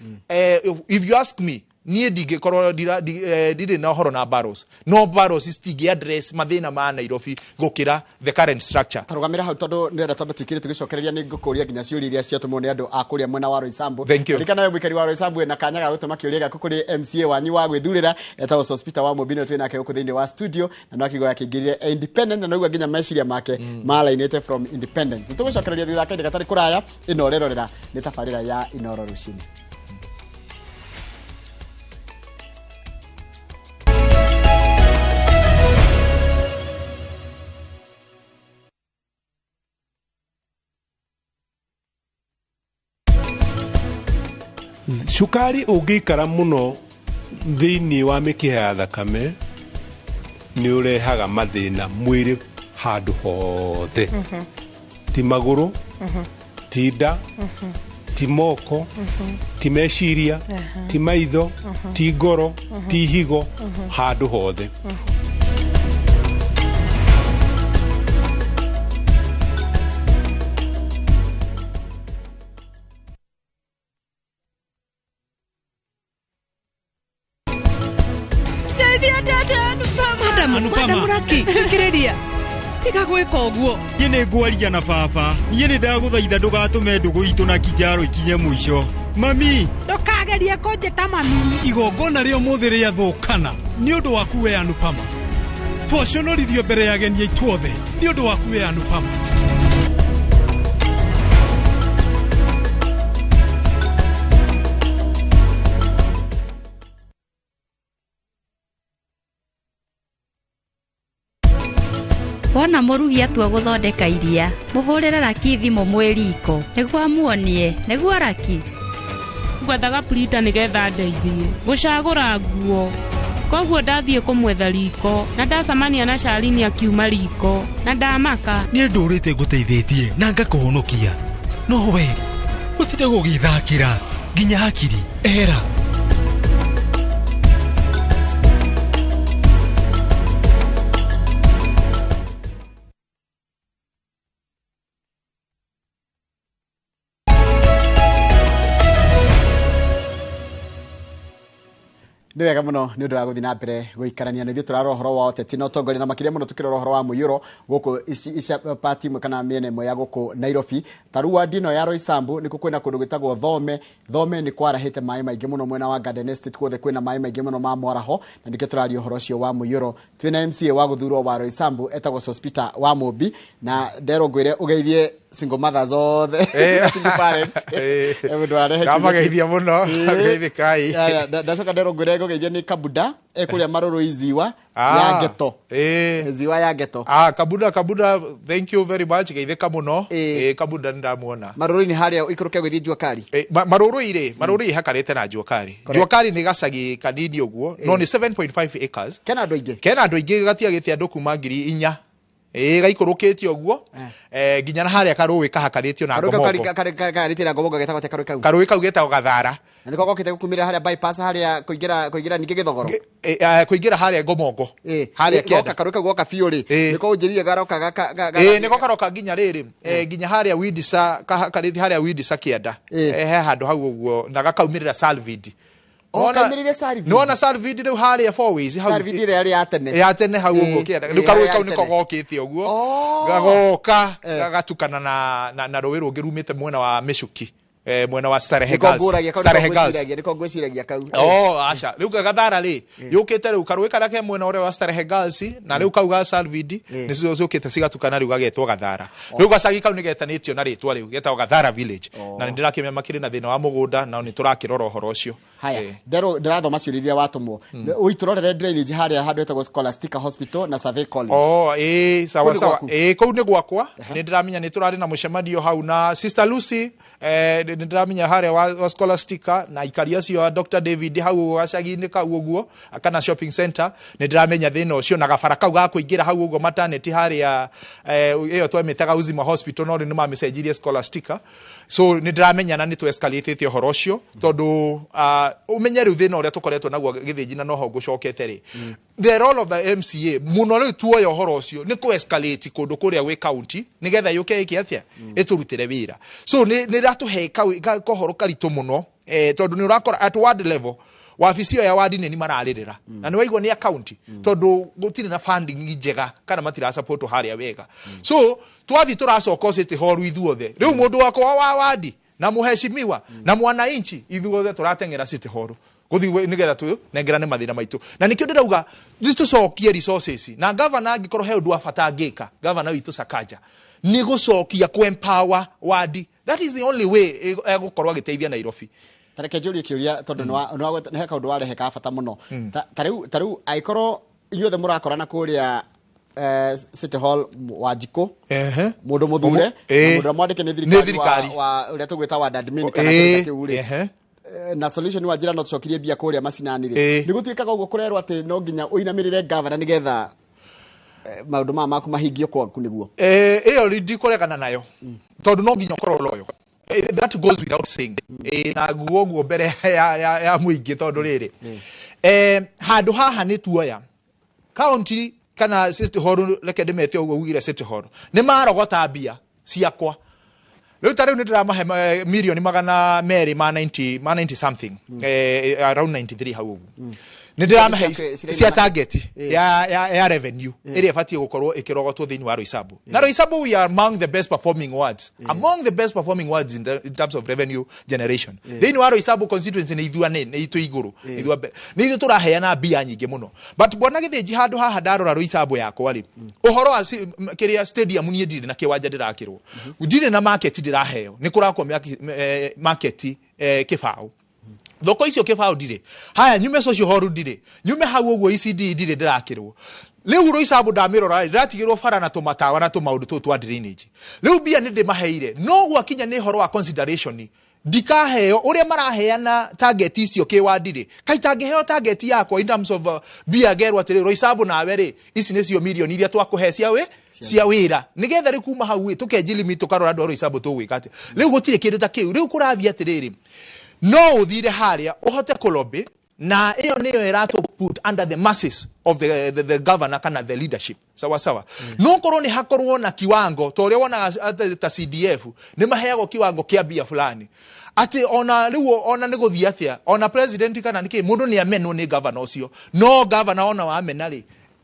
if you ask me, niĩ ndingĩkorwo ndirĩ na ũhoro na baros, no baros citingĩ address mathĩna ma Nairobi gũkĩra the current structure. Tarugamĩra hau tondũ ndĩrenda twambe twĩkire tũgĩcokereria, nĩ ngũkũria nginya ciũria iria ciatũmwo nĩ andũ a kũrĩa mwena wa Roysambu. Thank you. Ririkana we mũikari wa Roysambu na kanya ga gũtũma kĩũria gĩaku kũrĩ MCA wanyu wa gwĩthurĩra etagwo Sospeter wa Mũmbi, nĩwe twĩ nake gũkũ thĩinĩ wa studio, na no akĩigua akĩingĩrire independent na noigua nginya meciria make malainĩte from independence. Nĩtũgũcokereria thutha wa kahinda gatarĩ kũraya. Ĩno ũrerorera nĩ tabarĩra ya Inooro Rũcinĩ. Cukari ũngĩikara mũno thĩinĩ wa mĩkiha ya thakame nĩ ũrehaga mathĩna mwĩrĩ handũ hothe, ti magũrũ, ti nda, ti moko, ti meciria, ti maitho, ti ngoro, ti higo, handũ hothe. Madam, madam Raki, thikĩrĩria, tiga gwĩka ũguo. Niĩ nĩ ngwaria na baba, niĩ nĩ ndagũthaitha ndũgatũme ndũgũ itũ na Kinjaro ikinye mũico. Mami, ndũkagerie kũnjĩta mami. Igongona rĩa ũmũthĩ rĩathũkana nĩ ũndũ waku we Anupama, twaconorithio mbere ya ageni aitũ othe nĩ ũndũ waku we Anupama. Wona mũrugi atua gũthondeka iria, mũhũrĩre Raki thimũ mwĩ riko nĩguo amuonie, nĩguo Raki. Ngwethaga printer nĩgetha ndeithie gũcagũra nguo, koguo ndathiĩ kũmwetha riko na ndacemania na Shalini akiuma riko na ndamaka. Niĩ ndũrĩte ngũteithĩtie na ngakũhonokia, no we ũtinde gũgĩthakĩra nginya hakiri ehera. Nĩ wega mũno nĩ ũndũ wa gũthiĩ na mbere gũikarania na ithuĩ, tũrarora ũhoro wa ũteti na ũtongoria, na makĩria mũno tũkĩrora ũhoro wa mũiyũro gũkũ ici pati imwe kana mĩena ĩmwe ya gũkũ Nairobi. Ta rĩu wadi ĩno ya Roysambu nĩkuo kwĩna kũndũ gwĩtagwo Thome. Thome nĩ kwarahĩte maĩ maingĩ mũno, mwena wa Garden Estate guothe kwĩna maĩ maingĩ mũno ma mwaraho, na nĩkĩo tũraria ũhoro ũcio wa mũiyũro. Twĩna MCA wa gũthurwo wa Roysambu etagwo Sospeter wa Mũmbi, na nderwo ngwĩre ũgeithie single mothers othe, single parents. Mũndũ warehe Ndamageithia mũno, geithĩkai. Ndacoka nderwo ngwĩre ngũgeithia nĩ Kabuda kũrĩa Marũrũ Ziwa ya Geto. Ziwa ya Geto. Kabuda, Kabuda, thank you very much, geithĩka mũno. Kabuda nĩ ndamuona. Marũrũ-inĩ harĩa ũikũrũke gũthiĩ Jua Kali. Marũrũ rĩ, Marũrũ ihakanĩte na Jua Kali. Jua Kali nĩ gacagi kanini ũguo, no nĩ 7.5 acres. Kena andũ aingĩ. Kena andũ aingĩ, gatiagĩte andũ kuma 4,000. Gaikũrũkĩte ũguo, nginya na harĩa karũĩ kahakanĩtio na Karũĩ kau Ngomongo. Karĩtie na Ngomongo getagwo atĩa karũĩ kau? Karũĩ kau getagwo Gathara. Na nĩko gokĩte gũkumĩra harĩa bypass harĩa kũingĩra ningĩ Gĩthogoro. Kũingĩra harĩa Ngomongo. Harĩa kĩanda. Goka karũĩ kau goka biũ rĩ, nĩko ũnjĩrire garoka gaka Nĩko karoka nginya rĩrĩ, nginya harĩa Windsor, kahakanĩtie harĩa Windsor kĩanda. He handũ hau ũguo na gakaumĩrĩra Salvidi. O, kaumĩrĩire Salvin. Nĩwona Salvin rĩu harĩa Four Ways hau. Salvin ĩrĩa yarĩ ya tene. Ya tene hau ũguo kĩanda. Rĩu karũĩ ya kau nĩko tene. gokĩte ũguo. Gagoka gagatukana na rũĩ rũngĩ rumĩte mwena wa Mĩcuki, mwena wa Starehe Nĩko Girls. ngũragia kau, nĩko Starehe Girls. ngwĩciragia, nĩko ngwĩciragia kau. Oh, aca. Rĩu Gathara rĩ, yũkĩte rĩu karũĩ karĩa ke mwena ũrĩa wa Starehe Girls na rĩu kau ga Salvidi nĩcio ciũkĩte cigatukana rĩu gagetwo Gathara. Rĩu gacagi kau nĩgetanĩtio na rĩtwa rĩu getagwo Gathara Village. Na nĩndĩrakĩmenya makĩrĩ na thĩna wa mũgũnda na nĩtũrakĩrora ũhoro ũcio. Haya, ndĩrathoma ciũria iria watũmwo. Ũitũrorere drainage harĩa handũ hetagwo Scholastica Hospital na Survey College. Oh, ĩĩ, sawa Kũu nĩ sawa. gwaku? Ĩĩ, kũu nĩ gwakwa. Nĩ ndĩramenya nĩ tũrarĩ na mũcemanio hau na Sister Lucy, nĩ ndĩramenya harĩa wa Scholastica na aikari acio a Dr. David hau gacagi-inĩ kau ũguo kana shopping center. Nĩ ndĩramenya thĩna ũcio na gabara kau ga kũingĩra hau ũguo maternity harĩa, ĩyo twemĩtaga Uzima Hospital, no rĩu nĩ mamĩcenjirie Scholastica. So nĩ ndĩramenya na nĩ tũ-escalate ũhoro ũcio tondũ ũmenye rĩu thĩna ũrĩa tũkoretwo naguo Gĩthĩnji na noho ngũcokete rĩ, the role of the MCA mũno rĩu tuoya ũhoro ũcio nĩ kũ-escalate kũndũ kũrĩa gwĩ county nĩgetha yũke ĩke atĩa, ĩtũrutĩre wĩra. So nĩ ĩratũhe kohoro karitũ mũno, tondũ nĩ ũrakora at ward level wabici ĩyo ya wadi nĩ mararĩrĩra na nĩ waigua nĩ a county tondũ gũtirĩ na funding njega kana matirasupport harĩa wega. So twathiĩ tũracoka City Hall ithuothe rĩu mũndũ wakwa wa wadi na mũheshimiwa na mwananchi ithuothe tũrateng'era City Hall gũthiĩ nĩgetha tũnengerane mathĩna maitũ. Na nĩkĩo ndĩrauga nĩtũcokie resources na gavana angĩkorwo he ũndũ wa bata angĩka, gavana witũ Sakaja, nĩ gũcokia kũ empower wadi. That is the only way egũkorwo agĩteithia Nairobi. Tareke njũrie kĩũria tondũ nĩ he kaũndũ warehe ka bata mũno. Ta rĩu angĩkorwo inyuothe mũrakorana kũrĩa City Hall, Wanjikũ, mũndũ mũthure na mũndũ ũrĩa mwandĩke nĩ Nĩ thirikari thirikari. wa ũrĩa tũgwĩta ward admin kana kĩndũ ta kĩu rĩ, na solution wa njĩra no tũcokirie mbia kũrĩa macinani rĩ, nĩ gũtuĩkaga ũguo kũrerwo atĩ no nginya ũinamĩrĩre gavana nĩgetha maũndũ maya maku mahingio kwaku nĩguo? Ĩyo rĩ ndikũregana nayo tondũ no nginya ũkorwo loyal. That goes without saying. Na nguo ũguo mbere ya mũingĩ tondũ rĩrĩ, handũ haha nĩ tuoya county kana City Hall, reke ndĩmete ũguo ugire City Hall nĩ marogota mbia ciakwa. Rĩu ta rĩu nĩ ndĩramahe mirioni 200 ma 90, ma 90 something, around 93 hau ũguo nĩ ndĩramahe cia target ya revenue ĩrĩa ĩbatiĩ gũkorwo ĩkĩrogotwo thĩinĩ wa Roysambu. Na Roysambu, we are among the best performing wards, among the best performing wards in terms of revenue generation thĩinĩ wa Roysambu constituency. Nĩ ithua nĩ itũ igũrũ, nĩ ithua mbere, nĩ ithuĩ tũraheana mbia nyingĩ mũno. But bwana Gĩthĩnji, handũ haha ndarora Roysambu yakwa rĩ, ũhoro wa kĩrĩa stadium, niĩ ndirĩ na kĩwanja ndĩrakĩrwo, ndirĩ na market ndĩraheo, nĩ kũrakwo market kĩbaũ, thoko icio kĩbaũ ndirĩ. Haya, nyume social hall ndirĩ, nyume hau ũguo ECD ndirĩ ndĩrakĩrwo. Rĩu Roysambu ndamĩrora rĩ, ndĩratigĩrwo bara na tũmatawa na tũmaũndũ tũtũ twa drainage. Rĩu mbia nĩ ndĩmaheire, no gwakinya nĩ ũhoro wa consideration ndikaheo ũrĩa maraheana target icio kĩwandi rĩ, kaĩ tangĩheo target yakwa in terms of mbia, ngerwo atĩrĩ, Roysambu nawe rĩ, ici nĩcio mirioni iria twakũhe cia wĩra, nĩgetha rĩu kuma hau ĩ tũkenji limit, tũkarora andũ a Roysambu tũgwĩka atĩa. Rĩu gũtirĩ kĩndũ ta kĩu. Rĩu kũrathiĩ atĩrĩrĩ, no ũthire harĩa ũhote kũlobby na ĩyo nĩyo ĩratũ put under the masses of the governor kana the leadership, sawa sawa. No korwo nĩ hakorwo na kiwango ta ũrĩa wonaga atĩ ta CDF nĩ maheagwo kiwango kĩa mbia fulani, atĩ ona rĩu ona nĩ gũthiĩ atĩa, ona president kana nĩkĩ, mũndũ nĩ amenwo nĩ governor ũcio, no governor ona wamena rĩ,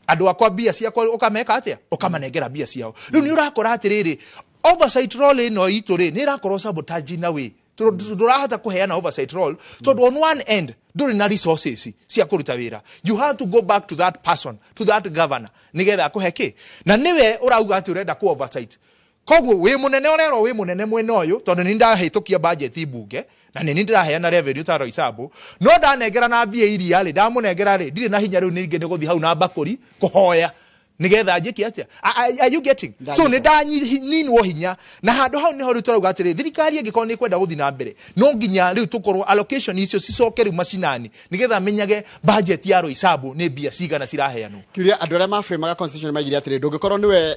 andũ akwa mbia ciakwa ũkameka atĩa, ũkamanengera mbia ciao. Rĩu nĩ ũrakora atĩrĩrĩ, oversight role ĩno itũ rĩ, nĩ ĩrakorwo sabotage in a way. Ndũrahota kũheana oversight role tondũ on one end ndũrĩ na resources cia kũruta wĩra. You have to go back to that person, to that governor, nĩgetha akũhe kĩ, na nĩwe ũrauga atĩ ũrenda ku oversight. Koguo wĩ mũnene, ũrerwo wĩ mũnene mwena ũyũ tondũ nĩ ndahĩtũkia budget mbunge na nĩ ndĩraheana revenue ta Roysambu, no ndanengera na mbia iria rĩ ndamũnengera rĩ, ndirĩ na hinya. Rĩu ningĩ nĩ gũthiĩ hau na mbakũri kũhoya nigetha njĩke atĩa? Are you getting? So nĩ ndaninwo hinya na handũ hau nĩho rĩu tũrauga atĩrĩ, thirikari ĩngĩkorwo nĩ ĩkwenda gũthiĩ na mbere, no nginya rĩu tũkorwo allocation icio cicoke rĩu macinani nĩgetha menyage budget ya Roysambu nĩ mbia cigana ciraheanwo. Kiuria, andũ arĩa maframaga constitution maigire atĩrĩ, ndũngĩkorwo nĩwe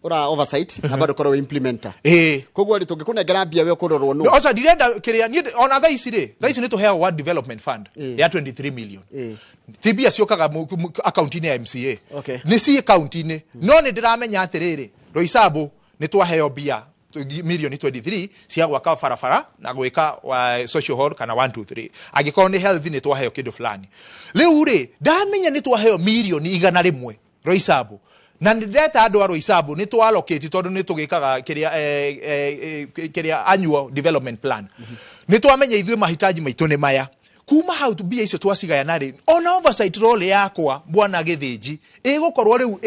ũra oversight na bado ũkorwo wĩ implementer. Koguo rĩ, tũngĩkũnengera mbia, we ũkũrorwo nũ? Oca ndirenda kĩrĩa niĩ ona thaa ici rĩ, thaa ici nĩ tũheagwo World Development Fund ya 23 million. Ti mbia ciũkaga akaunti-inĩ ya MCA, nĩ ciĩ kaunti-inĩ, no nĩ ndĩramenya atĩrĩrĩ, Roysambu nĩ twaheo mbia. Milioni 23 cia gwaka barabara na gwika wa social hall kana 1 2 3. Angĩkorwo nĩ health, nĩ twaheo kĩndũ fulani. Rĩu rĩ, ndamenya nĩ twaheo milioni 100 Roysambu, na nĩ ndeta andũ a Roysambu, nĩ twallocate, tondũ nĩ tũgĩkaga kĩrĩa kĩrĩa annual development plan. Nĩ twamenya ithuĩ mahitaji maitũ nĩ maya. Kuma hau mbia icio twacigayana rĩ, ona oversight role yakwa, bwana Gĩthĩnji, ĩgũkorwo rĩu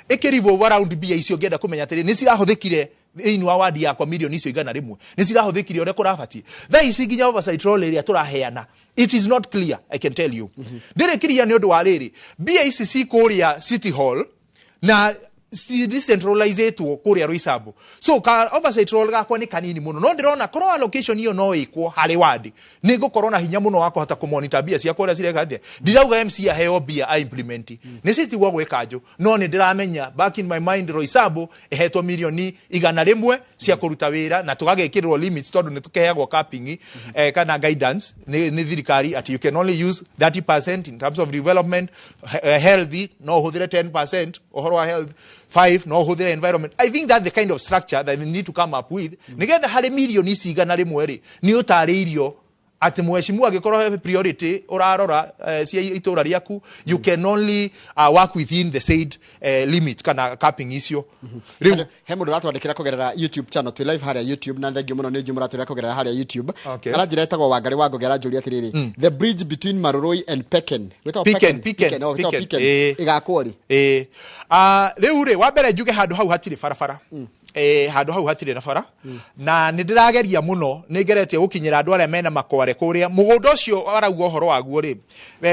ĩkĩ revolve around mbia icio. Ngĩenda kũmenya atĩrĩ, nĩ cirahũthĩkire thĩinĩ wa wadi yakwa? Milioni icio 100 nĩ cirahũthĩkire ũrĩa kũrabatiĩ? Thaa ici nginya oversight role ĩrĩa tũraheana, it is not clear. I can tell you ndĩrĩ clear, nĩ ũndũ wa rĩrĩ, mbia ici ci kũrĩa City Hall na decentralizatwo kũrĩa Roysambu, so ka oversight role gakwa nĩ kanini mũno. No ndĩrona korwo allocation iyo no ĩkwo harĩ wadi, nĩ ngũkorwo na hinya mũno wa kũhota kũmonitor mbia ciakwa ũrĩa cireka atĩa. Ndirauga MC aheo mbia a implement, nĩ citigwo gwĩ kanjũ, no nĩ ndĩramenya back in my mind Roysambu ĩhetwo milioni 100 cia kũruta wĩra, na tũgagĩkĩrĩrwo limits, tondũ nĩ tũkeheagwo capping kana guidance nĩ thirikari at you can only use 30% in terms of development, healthy no ũhũthĩre 10%, ũhoro wa health 5 no ũhũthĩre environment. I think that the kind of structure that we need to come up with, nĩgetha harĩ milioni ici 100 rĩ, nĩ ũtarĩirio atĩ mheshimiwa, angĩkorwo he priority ũrarora cia itũra rĩaku, you can only work within the said limit kana capping icio rĩu. He mũndũ ũratwandĩkĩra kũgerera YouTube channel. Twĩ live harĩa YouTube, na thengiũ mũno nĩ inyuĩ mũratwĩra kũgerera harĩa YouTube. Aranjĩra etagwo Wangarĩ wa Ngũgĩ, aranjũria atĩrĩrĩ, the bridge between Marurui and Peken. Gwĩtagwo Piken, Piken, Piken, oh, gwĩtagwo Piken, Piken. Ĩĩ. Ĩgakwo rĩ? Ĩĩ. Rĩu rĩ, wa mbere njuge handũ hau hatirĩ barabara. Handũ hau hatirĩ na bara, na nĩ ndĩrageria mũno, nĩ ngeretie gũkinyĩra andũ arĩa mena makware kũrĩa mũgũnda ũcio arauga ũhoro waguo rĩ.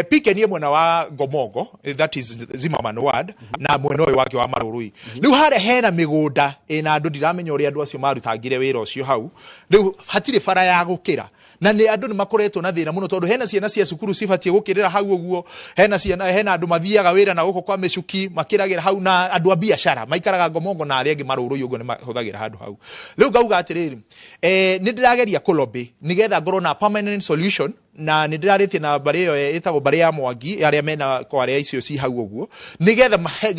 Piken ĩ mwena wa Ngomongo, that is Zimmerman ward, na mwena ũyũ wake wa Marũrũi. Rĩu harĩa hena mĩgũnda ĩna andũ, ndiramenya ũrĩa andũ acio marutangire wĩra ũcio hau. Rĩu hatirĩ bara ya gũkĩra, na nĩ andũ nĩ makoretwo na thĩna mũno, tondũ hena ciana cia cukuru cibatiĩ gũkĩrĩra hau ũguo, hena ciana, hena andũ mathiaga wĩra na gũkũ kwa mĩcuki makĩragĩra hau, na andũ a biacara maikaraga Ngomongo na arĩa angĩ Marũrũi ũguo nĩ mahũthagĩra handũ hau. Rĩu ngauga atĩrĩrĩ, nĩ ndĩrageria kũlobby nĩgetha ngorwo na permanent solution, na nĩ ndĩrarĩtie na mbarĩ ĩyo ĩtagwo mbarĩ ya Mwangi, arĩa mena kware icio ci hau ũguo, nĩgetha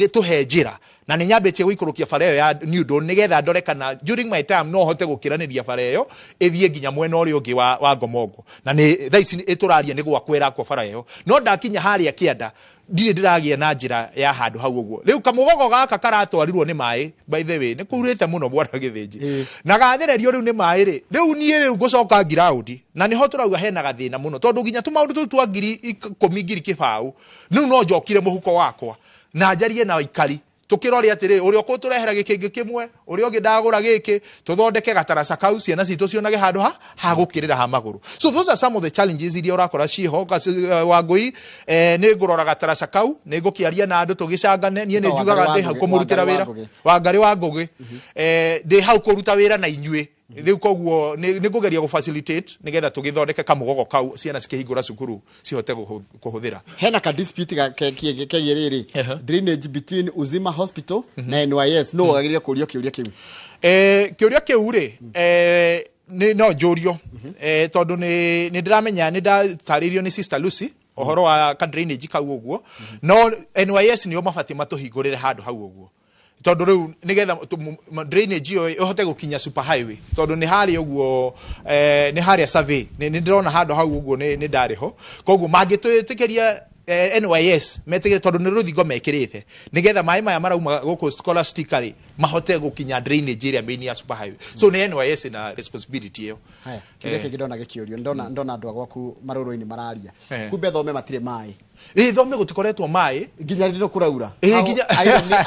tũhe njĩra. Na nĩ nyambĩtie gũikũrũkia bara ĩyo ya New Dawn, nĩgetha ndore kana during my time no hote gũkĩranĩria bara ĩyo ĩthiĩ nginya mwena ũrĩa ũngĩ wa Ngomongo. Na nĩ thaa ici ĩtũraria nĩ gwakwo ĩrakwo bara ĩyo, no ndakinya harĩa kĩanda ndirĩ ndĩragĩa na njĩra ya handũ hau ũguo. Rĩu kamũgogo gaka karatwarirwo nĩ maĩ, by the way, nĩ kurĩte mũno, bwana Gĩthĩnji, na gathererio rĩu nĩ maĩ rĩ. Rĩu niĩ rĩu ngũcoka ngiraundi, na nĩho tũrauga hena gathĩna mũno, tondũ nginya tũmaũndũ tũu twa 10,000, 20,000, rĩu no njokire mũhuko wakwa na njarie na aikari, tukirore atĩrĩ, ũrĩa ũkũtũrehera gĩkĩngĩ kĩmwe, ũrĩa ũngĩ ndagũra gĩkĩ, tũthondeke gataraca kau, ciana citũ cionage handũ ha gũkĩrĩra ha magũrũ. So those are some of the challenges iria ũrakora ciho. Wangũi, nĩ ngũrora gataraca kau, nĩ ngũkĩaria na andũ tũgĩcangane. Niĩ nĩ No, njugaga Wangarĩ ndĩ hau wa Ngũgĩ, kũmũrutĩra Wangarĩ wa wĩra. Ngũgĩ. Wangarĩ wa Ngũgĩ, ndĩ hau kũruta wĩra na inyuĩ. Rĩu koguo nĩ ngũgeria gũ facilitate nĩgetha tũgĩthondeke kamũgogo kau, ciana cikĩhingũra cukuru cihote kũhũthĩra. Hena ka dispute kegiĩ rĩrĩ, drainage between Uzima Hospital na NYS. No wagĩrĩire kũũrio kĩũria kĩu? Kĩũria kĩu rĩ, nĩ no njũrio, tondũ nĩ ndĩramenya nĩ ndatarĩirio nĩ Sister Lucy ũhoro wa ka drainage kau ũguo, no NYS nĩo mabatiĩ matũhingũrĩre handũ hau ũguo, tondũ rĩu nĩgetha drainage ĩyo ĩhote gũkinya super highway, tondũ nĩ harĩa ũguo, nĩ harĩa survey, nĩ ndĩrona handũ hau ũguo nĩ ndarĩ ho. Koguo mangĩtwĩtĩkĩria, NYS metĩkĩre, tondũ nĩ rũthingo mekĩrĩte, nĩgetha maĩ maya marauma gũkũ Scholastica rĩ, mahote gũkinya drainage ĩrĩa main ya super highway. So nĩ NYS na responsibility ĩyo. Haya, kĩũria kĩngĩ ndona gĩkĩũrio, ndona andũ a gwaku Marũrũ-inĩ mararia. Kumbe thome matirĩ maĩ? Ĩ, thome gũtikoretwo maĩ. Nginya rĩrĩa kũraura. Ĩ,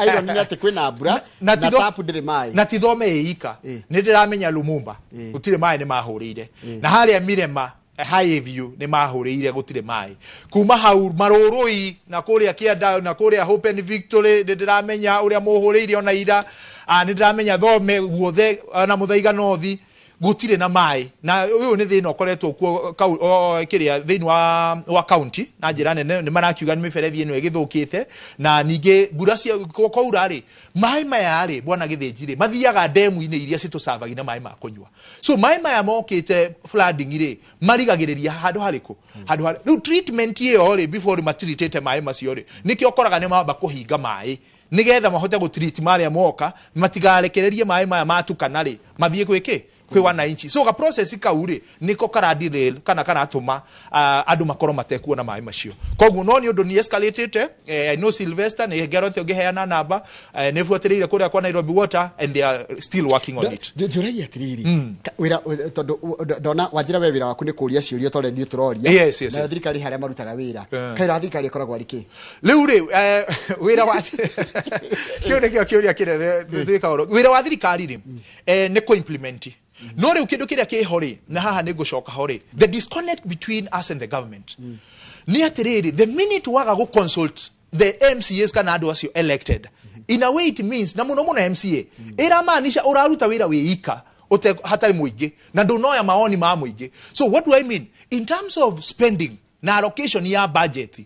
Irony nĩ atĩ kwĩna mbura na tapu ndĩrĩ maĩ. Na ti thome ĩ ika. Nĩ ndĩramenya Lumumba gũtirĩ maĩ, nĩ mahũrĩire, na harĩa Mirema High View nĩ mahũrĩire, gũtirĩ maĩ. Kuma hau Marũrũi na kũrĩa kĩanda na kũrĩa Hope and Victory, nĩ ndĩramenya ũrĩa mũhũrĩire ona ira. Nĩ ndĩramenya thome guothe na Mũthaiga North gũtirĩ na maĩ, na ũyũ nĩ thĩna ũkoretwo kuo kĩrĩa thĩinĩ wa county na njĩra nene. Nĩ marakiuga nĩ mĩberethi ĩno ĩgĩthũkĩte, na ningĩ mbura cia kwaura rĩ, maĩ maya rĩ, bwana Gĩthĩnji rĩ, mathiaga ndemu-inĩ iria citũcabagi na maĩ ma kũnyua. So maĩ maya mokĩte flooding rĩ, marigagĩrĩria handũ harĩkũ? Handũ harĩ rĩu treatment ĩyo rĩ, before matiritĩte maĩ macio rĩ, nĩkĩo ũkoraga nĩ mamba kũhinga maĩ, nigetha mahote gũtreat marĩa moka, matigarekererie maĩ maya matukana rĩ. Mathiĩ gwĩ kĩ? Kwĩ wananchi. So ga process kau rĩ nĩko karaderail kana karatũma andũ makorwo matekuona maĩ macio. Koguo no nĩ ũndũ nĩ escalated. I know Sylvester nĩ Gareth ũngĩheana namba, nĩ buatĩrĩire kũrĩa kwa Nairobi Water and they are still working on it. Njũragia atĩrĩrĩ, wĩra, tondũ ndona wanjĩra we wĩra waku nĩ kũria ciũria tondũ niĩ tũroria. Yes. Nayo thirikari harĩa marutaga wĩra, Eh. kaĩ wĩra wa thirikari ĩkoragwo arĩ kĩ? Rĩu rĩ, wĩra wa kĩu nĩkĩo kĩũria kĩnene twĩkaga. Wĩra wa thirikari rĩ, nĩ kũ-implement. No rĩu kĩndũ kĩrĩa kĩho rĩ, na haha nĩ ngũcoka ho rĩ, the disconnect between us and the government nĩ atĩrĩrĩ, the minute waga gũ consult the MCAs kana andũ acio elected, in a way it means, na mũno mũno MCA, ĩramaanisha ũraruta wĩra wĩ ika ũte hatarĩ mũingĩ na ndũnoya maoni ma mũingĩ. So what do I mean in terms of spending na allocation ya budget?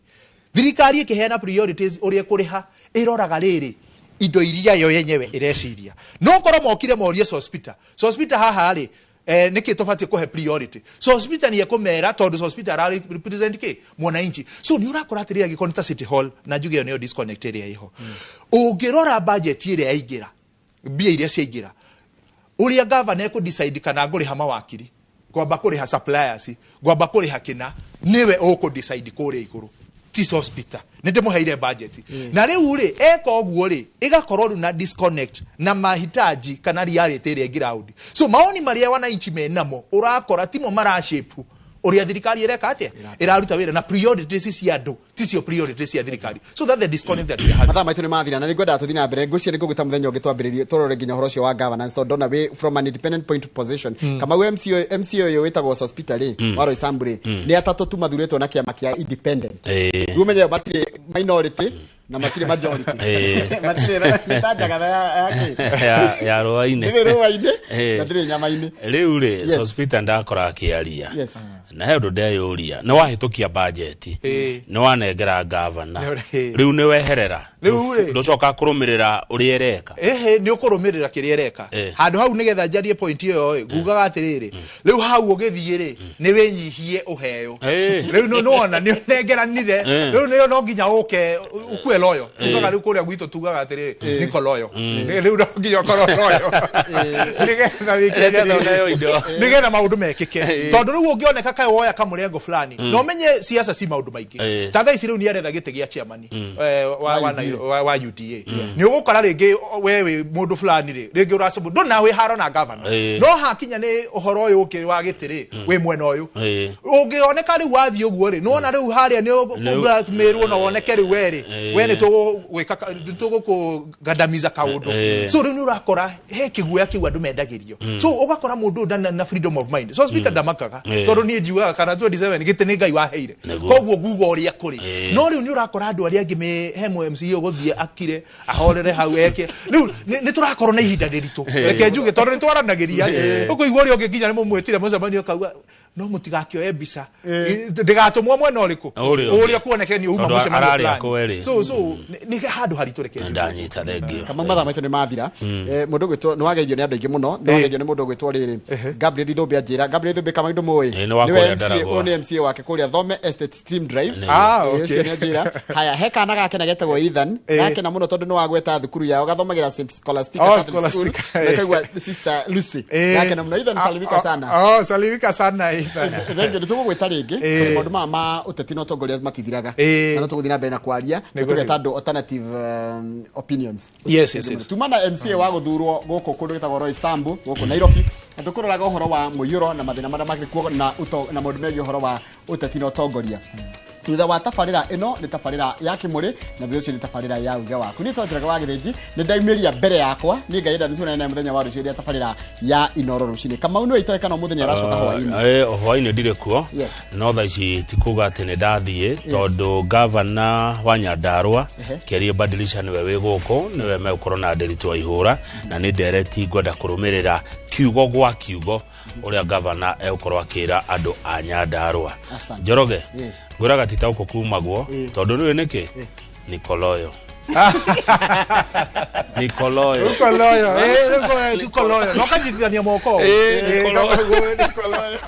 Thirikari ĩkĩheana priorities ũrĩa ĩkũrĩha, ĩroraga rĩrĩ indo iria yo yenyewe ĩreciria. No korwo mokire morie Sospita, Sospita haha rĩ, nĩkĩ tũbatiĩ kũhe priority, Sospita nĩ ekũmera, tondũ Sospita ara represent kĩ? Mwananchi. So nĩ ũrakora atĩrĩrĩ, angĩkorwo nĩ ta City Hall, na njuge ĩyo nĩyo disconnect ĩrĩa ĩho, ũngĩrora budget ĩrĩa yaingĩra, mbia iria ciaingĩra, ũrĩa gavana ekũ decide kana ngũrĩha mawakiri, ngwamba kũrĩha suppliers, ngwamba kũrĩha kĩna, nĩwe ũkũ decide kũrĩa igũrũ, ti Sospita nĩ ndĩmũheire budget. Na rĩu rĩ, eka ũguo rĩ, ĩgakorwo rĩu na disconnect na mahitaji kana reality ĩrĩa ground. So maoni marĩa wananchi menamo ũrakora timo marashape ũrĩa thirikari ĩreka atĩa, ĩraruta wĩra, na priorities cia andũ ticio priorities cia thirikari. So that the disconnect that we are having. Mathaa maitũ nĩ mathira na nĩ ngwendaga tũthiĩ na mbere. Ngwĩciria nĩ ngũgwĩta mũthenya ũngĩ twambĩrĩrie tũrore nginya ũhoro ũcio wa governance, tondũ ndona wĩ from an independent point of position. Kamau, MCA, MCA ũyũ wĩtagwo Sospita rĩ, wa Roysambu rĩ, nĩ atatũ tu mathurĩtwo na kĩama kĩa independent. Rĩu ũmenye matirĩ minority na matirĩ majority. Matirĩ nĩ ta njagatha ya kĩ? Ya rũa-inĩ. Ndĩrĩ rũa-inĩ na ndĩrĩ nyama-inĩ. Rĩu rĩ, Sospita ndakora akĩaria na he ũndũ ndeyũria, nĩ wahĩtũkia bajeti, nĩ wanengera gavana, rĩu nĩ weherera? Rĩu rĩ. Ndũcoka kũrũmĩrĩra ũrĩa ĩreka? Ehe, nĩ ũkũrũmĩrĩra kĩrĩa ĩreka. Handũ hau nĩgetha njarie point ĩyo ĩ, ngugaga atĩrĩrĩ, rĩu hau ũgĩthiĩ rĩ, nĩ wĩnyihie ũheo. Rĩu nĩwona nĩ ũnengeranire. Rĩu nĩyo no nginya ũke ukue loyo. Tugaga rĩu kũrĩa gwitũ tugaga atĩrĩrĩ, niko loyo. Rĩu no nginya ũkorwo loyo nĩgetha wĩke Nĩgetha atĩrĩrĩ, ũheo indo. Nĩgetha maũndũ mekĩke, tondũ rĩu ũngĩoneka kaĩ woya kamũrengo fulani, na ũmenye siasa si maũndũ maingĩ. Ta thaa ici rĩu nĩ aretha gĩtĩ gĩa chairman wa wa UDA. Nĩ ũgũkora rĩngĩ we wĩ mũndũ fulani rĩ, rĩngĩ ũracemwo ndũna wĩ haro na gavana, no hakinya nĩ ũhoro ũyũ ũngĩ wa gĩtĩ rĩ, wĩ mwena ũyũ. Ũngĩoneka rĩu wathiĩ ũguo rĩ, nĩwona rĩu harĩa nĩ ũblackmailwo na woneke rĩu we rĩ, we nĩ tũgũgwĩka, nĩ tũgũkũgandamiza kaũndũ. So rĩu nĩ ũrakora he kĩguoya kĩu andũ mendagĩrio. So ũgakora mũndũ ũyũ ndana na freedom of mind. So Speaker ndamakaga, tondũ niĩ njiugaga kana 27 gĩtĩ nĩ Ngai waheire. Koguo nguga ũrĩa kũrĩ. No rĩu nĩ ũrakora andũ arĩa angĩ me he mũ MCA ũgũthiĩ akire ahorere hau eke. Rĩu nĩ tũrakorwo na ihinda rĩritũ, reke njuge, tondũ nĩ twaranagĩria. Ũkũigua ũrĩa ũngĩ nginya nĩ mũmwĩtire mũcemanio akauga no mũtigakĩoe mbica ndĩgatũmwo mwena ũrĩkũ. Ũrĩa ũngĩ. Ũrĩa kuoneke nĩ uma Tondũ mũcemanio ararĩa fulani. kweri. So nĩ handũ haritũ, reke njuge. Ndanyita, thengio. Kamau, mathaa maitũ nĩ mathira. Mũndũ ũgwĩtwo nĩ wageithio nĩ andũ aingĩ mũno, nĩ wageithio nĩ mũndũ ũgwĩtwo rĩrĩ Gabriel Ithũmbĩ. Anjĩra Gabriel Ithũmbĩ, Kamau, ndũmũĩ? Nĩ wa Nĩwe kũrĩa MCA. Ndaragwa. Ũyũ nĩ MCA wake kũrĩa Thome Estate Stream Drive. Ah, okay. Ũcio nĩ anjĩra haya he kana gake na getagwo Ethan. Gakena mũno tondũ nĩ wagweta thukuru yao, gathomagĩra St Scholastica Oh, Catholic School. Scholastica, Na kaigua Sister Lucy. Gakena mũno. Ethan, salimika sana. Oh, salimika sana Ethan. Thengio, nĩ tũgũgwĩta rĩngĩ, tondũ maũndũ maya ma ũteti na ũtongoria matithiraga, na no tũgũthiĩ na mbere na kwaria na Nĩguo. tũgeta andũ alternative opinions. Yes. Tuma na MCA wa gũthurwo gũkũ kũndũ gĩtagwo Roysambu gũkũ Nairobi, na tũkũroraga ũhoro wa mũiyũro na mathĩna marĩa makĩrĩ kuo na maũndũ megiĩ ũhoro wa ũteti na ũtongoria. Thutha wa tabarĩra ĩno nĩ tabarĩra ya kĩmũrĩ, na thutha ũcio nĩ tabarĩra ya uge waku. Niĩ twanjĩraga wa gĩthĩnji nĩ ndaumĩria mbere yakwa niĩ Ngai enda nĩtuonane naye mũthenya wa rũciũ rĩa tabarĩra ya Inoro rũcinĩ. Kamau, nĩwe itoĩ kana ũmũthĩ nĩ aracoka hwaĩ-inĩ? Hwaĩ-inĩ ndirĩ kuo. No thaa ici ti kuga atĩ nĩ ndathiĩ, tondũ gavana wa Nyandarua Kĩarie Badilisha nĩwe wĩ gũkũ, nĩwe megũkorwo na Ndĩritũ wa Ihũra, na nĩ ndereti ngwenda kũrũmĩrĩra kiugo gwa kiugo ũrĩa gavana egũkorwo akĩra andũ a Nyandarua. Asante. Njoroge, ngwĩraga ti ta gũkũ kumagwo, tondũ nĩũĩ nĩkĩ nikoloyo nikoloyo. Tuko loyo. Tuko loyo. No kanyitithania moko. Niko loyo. Niko loyo.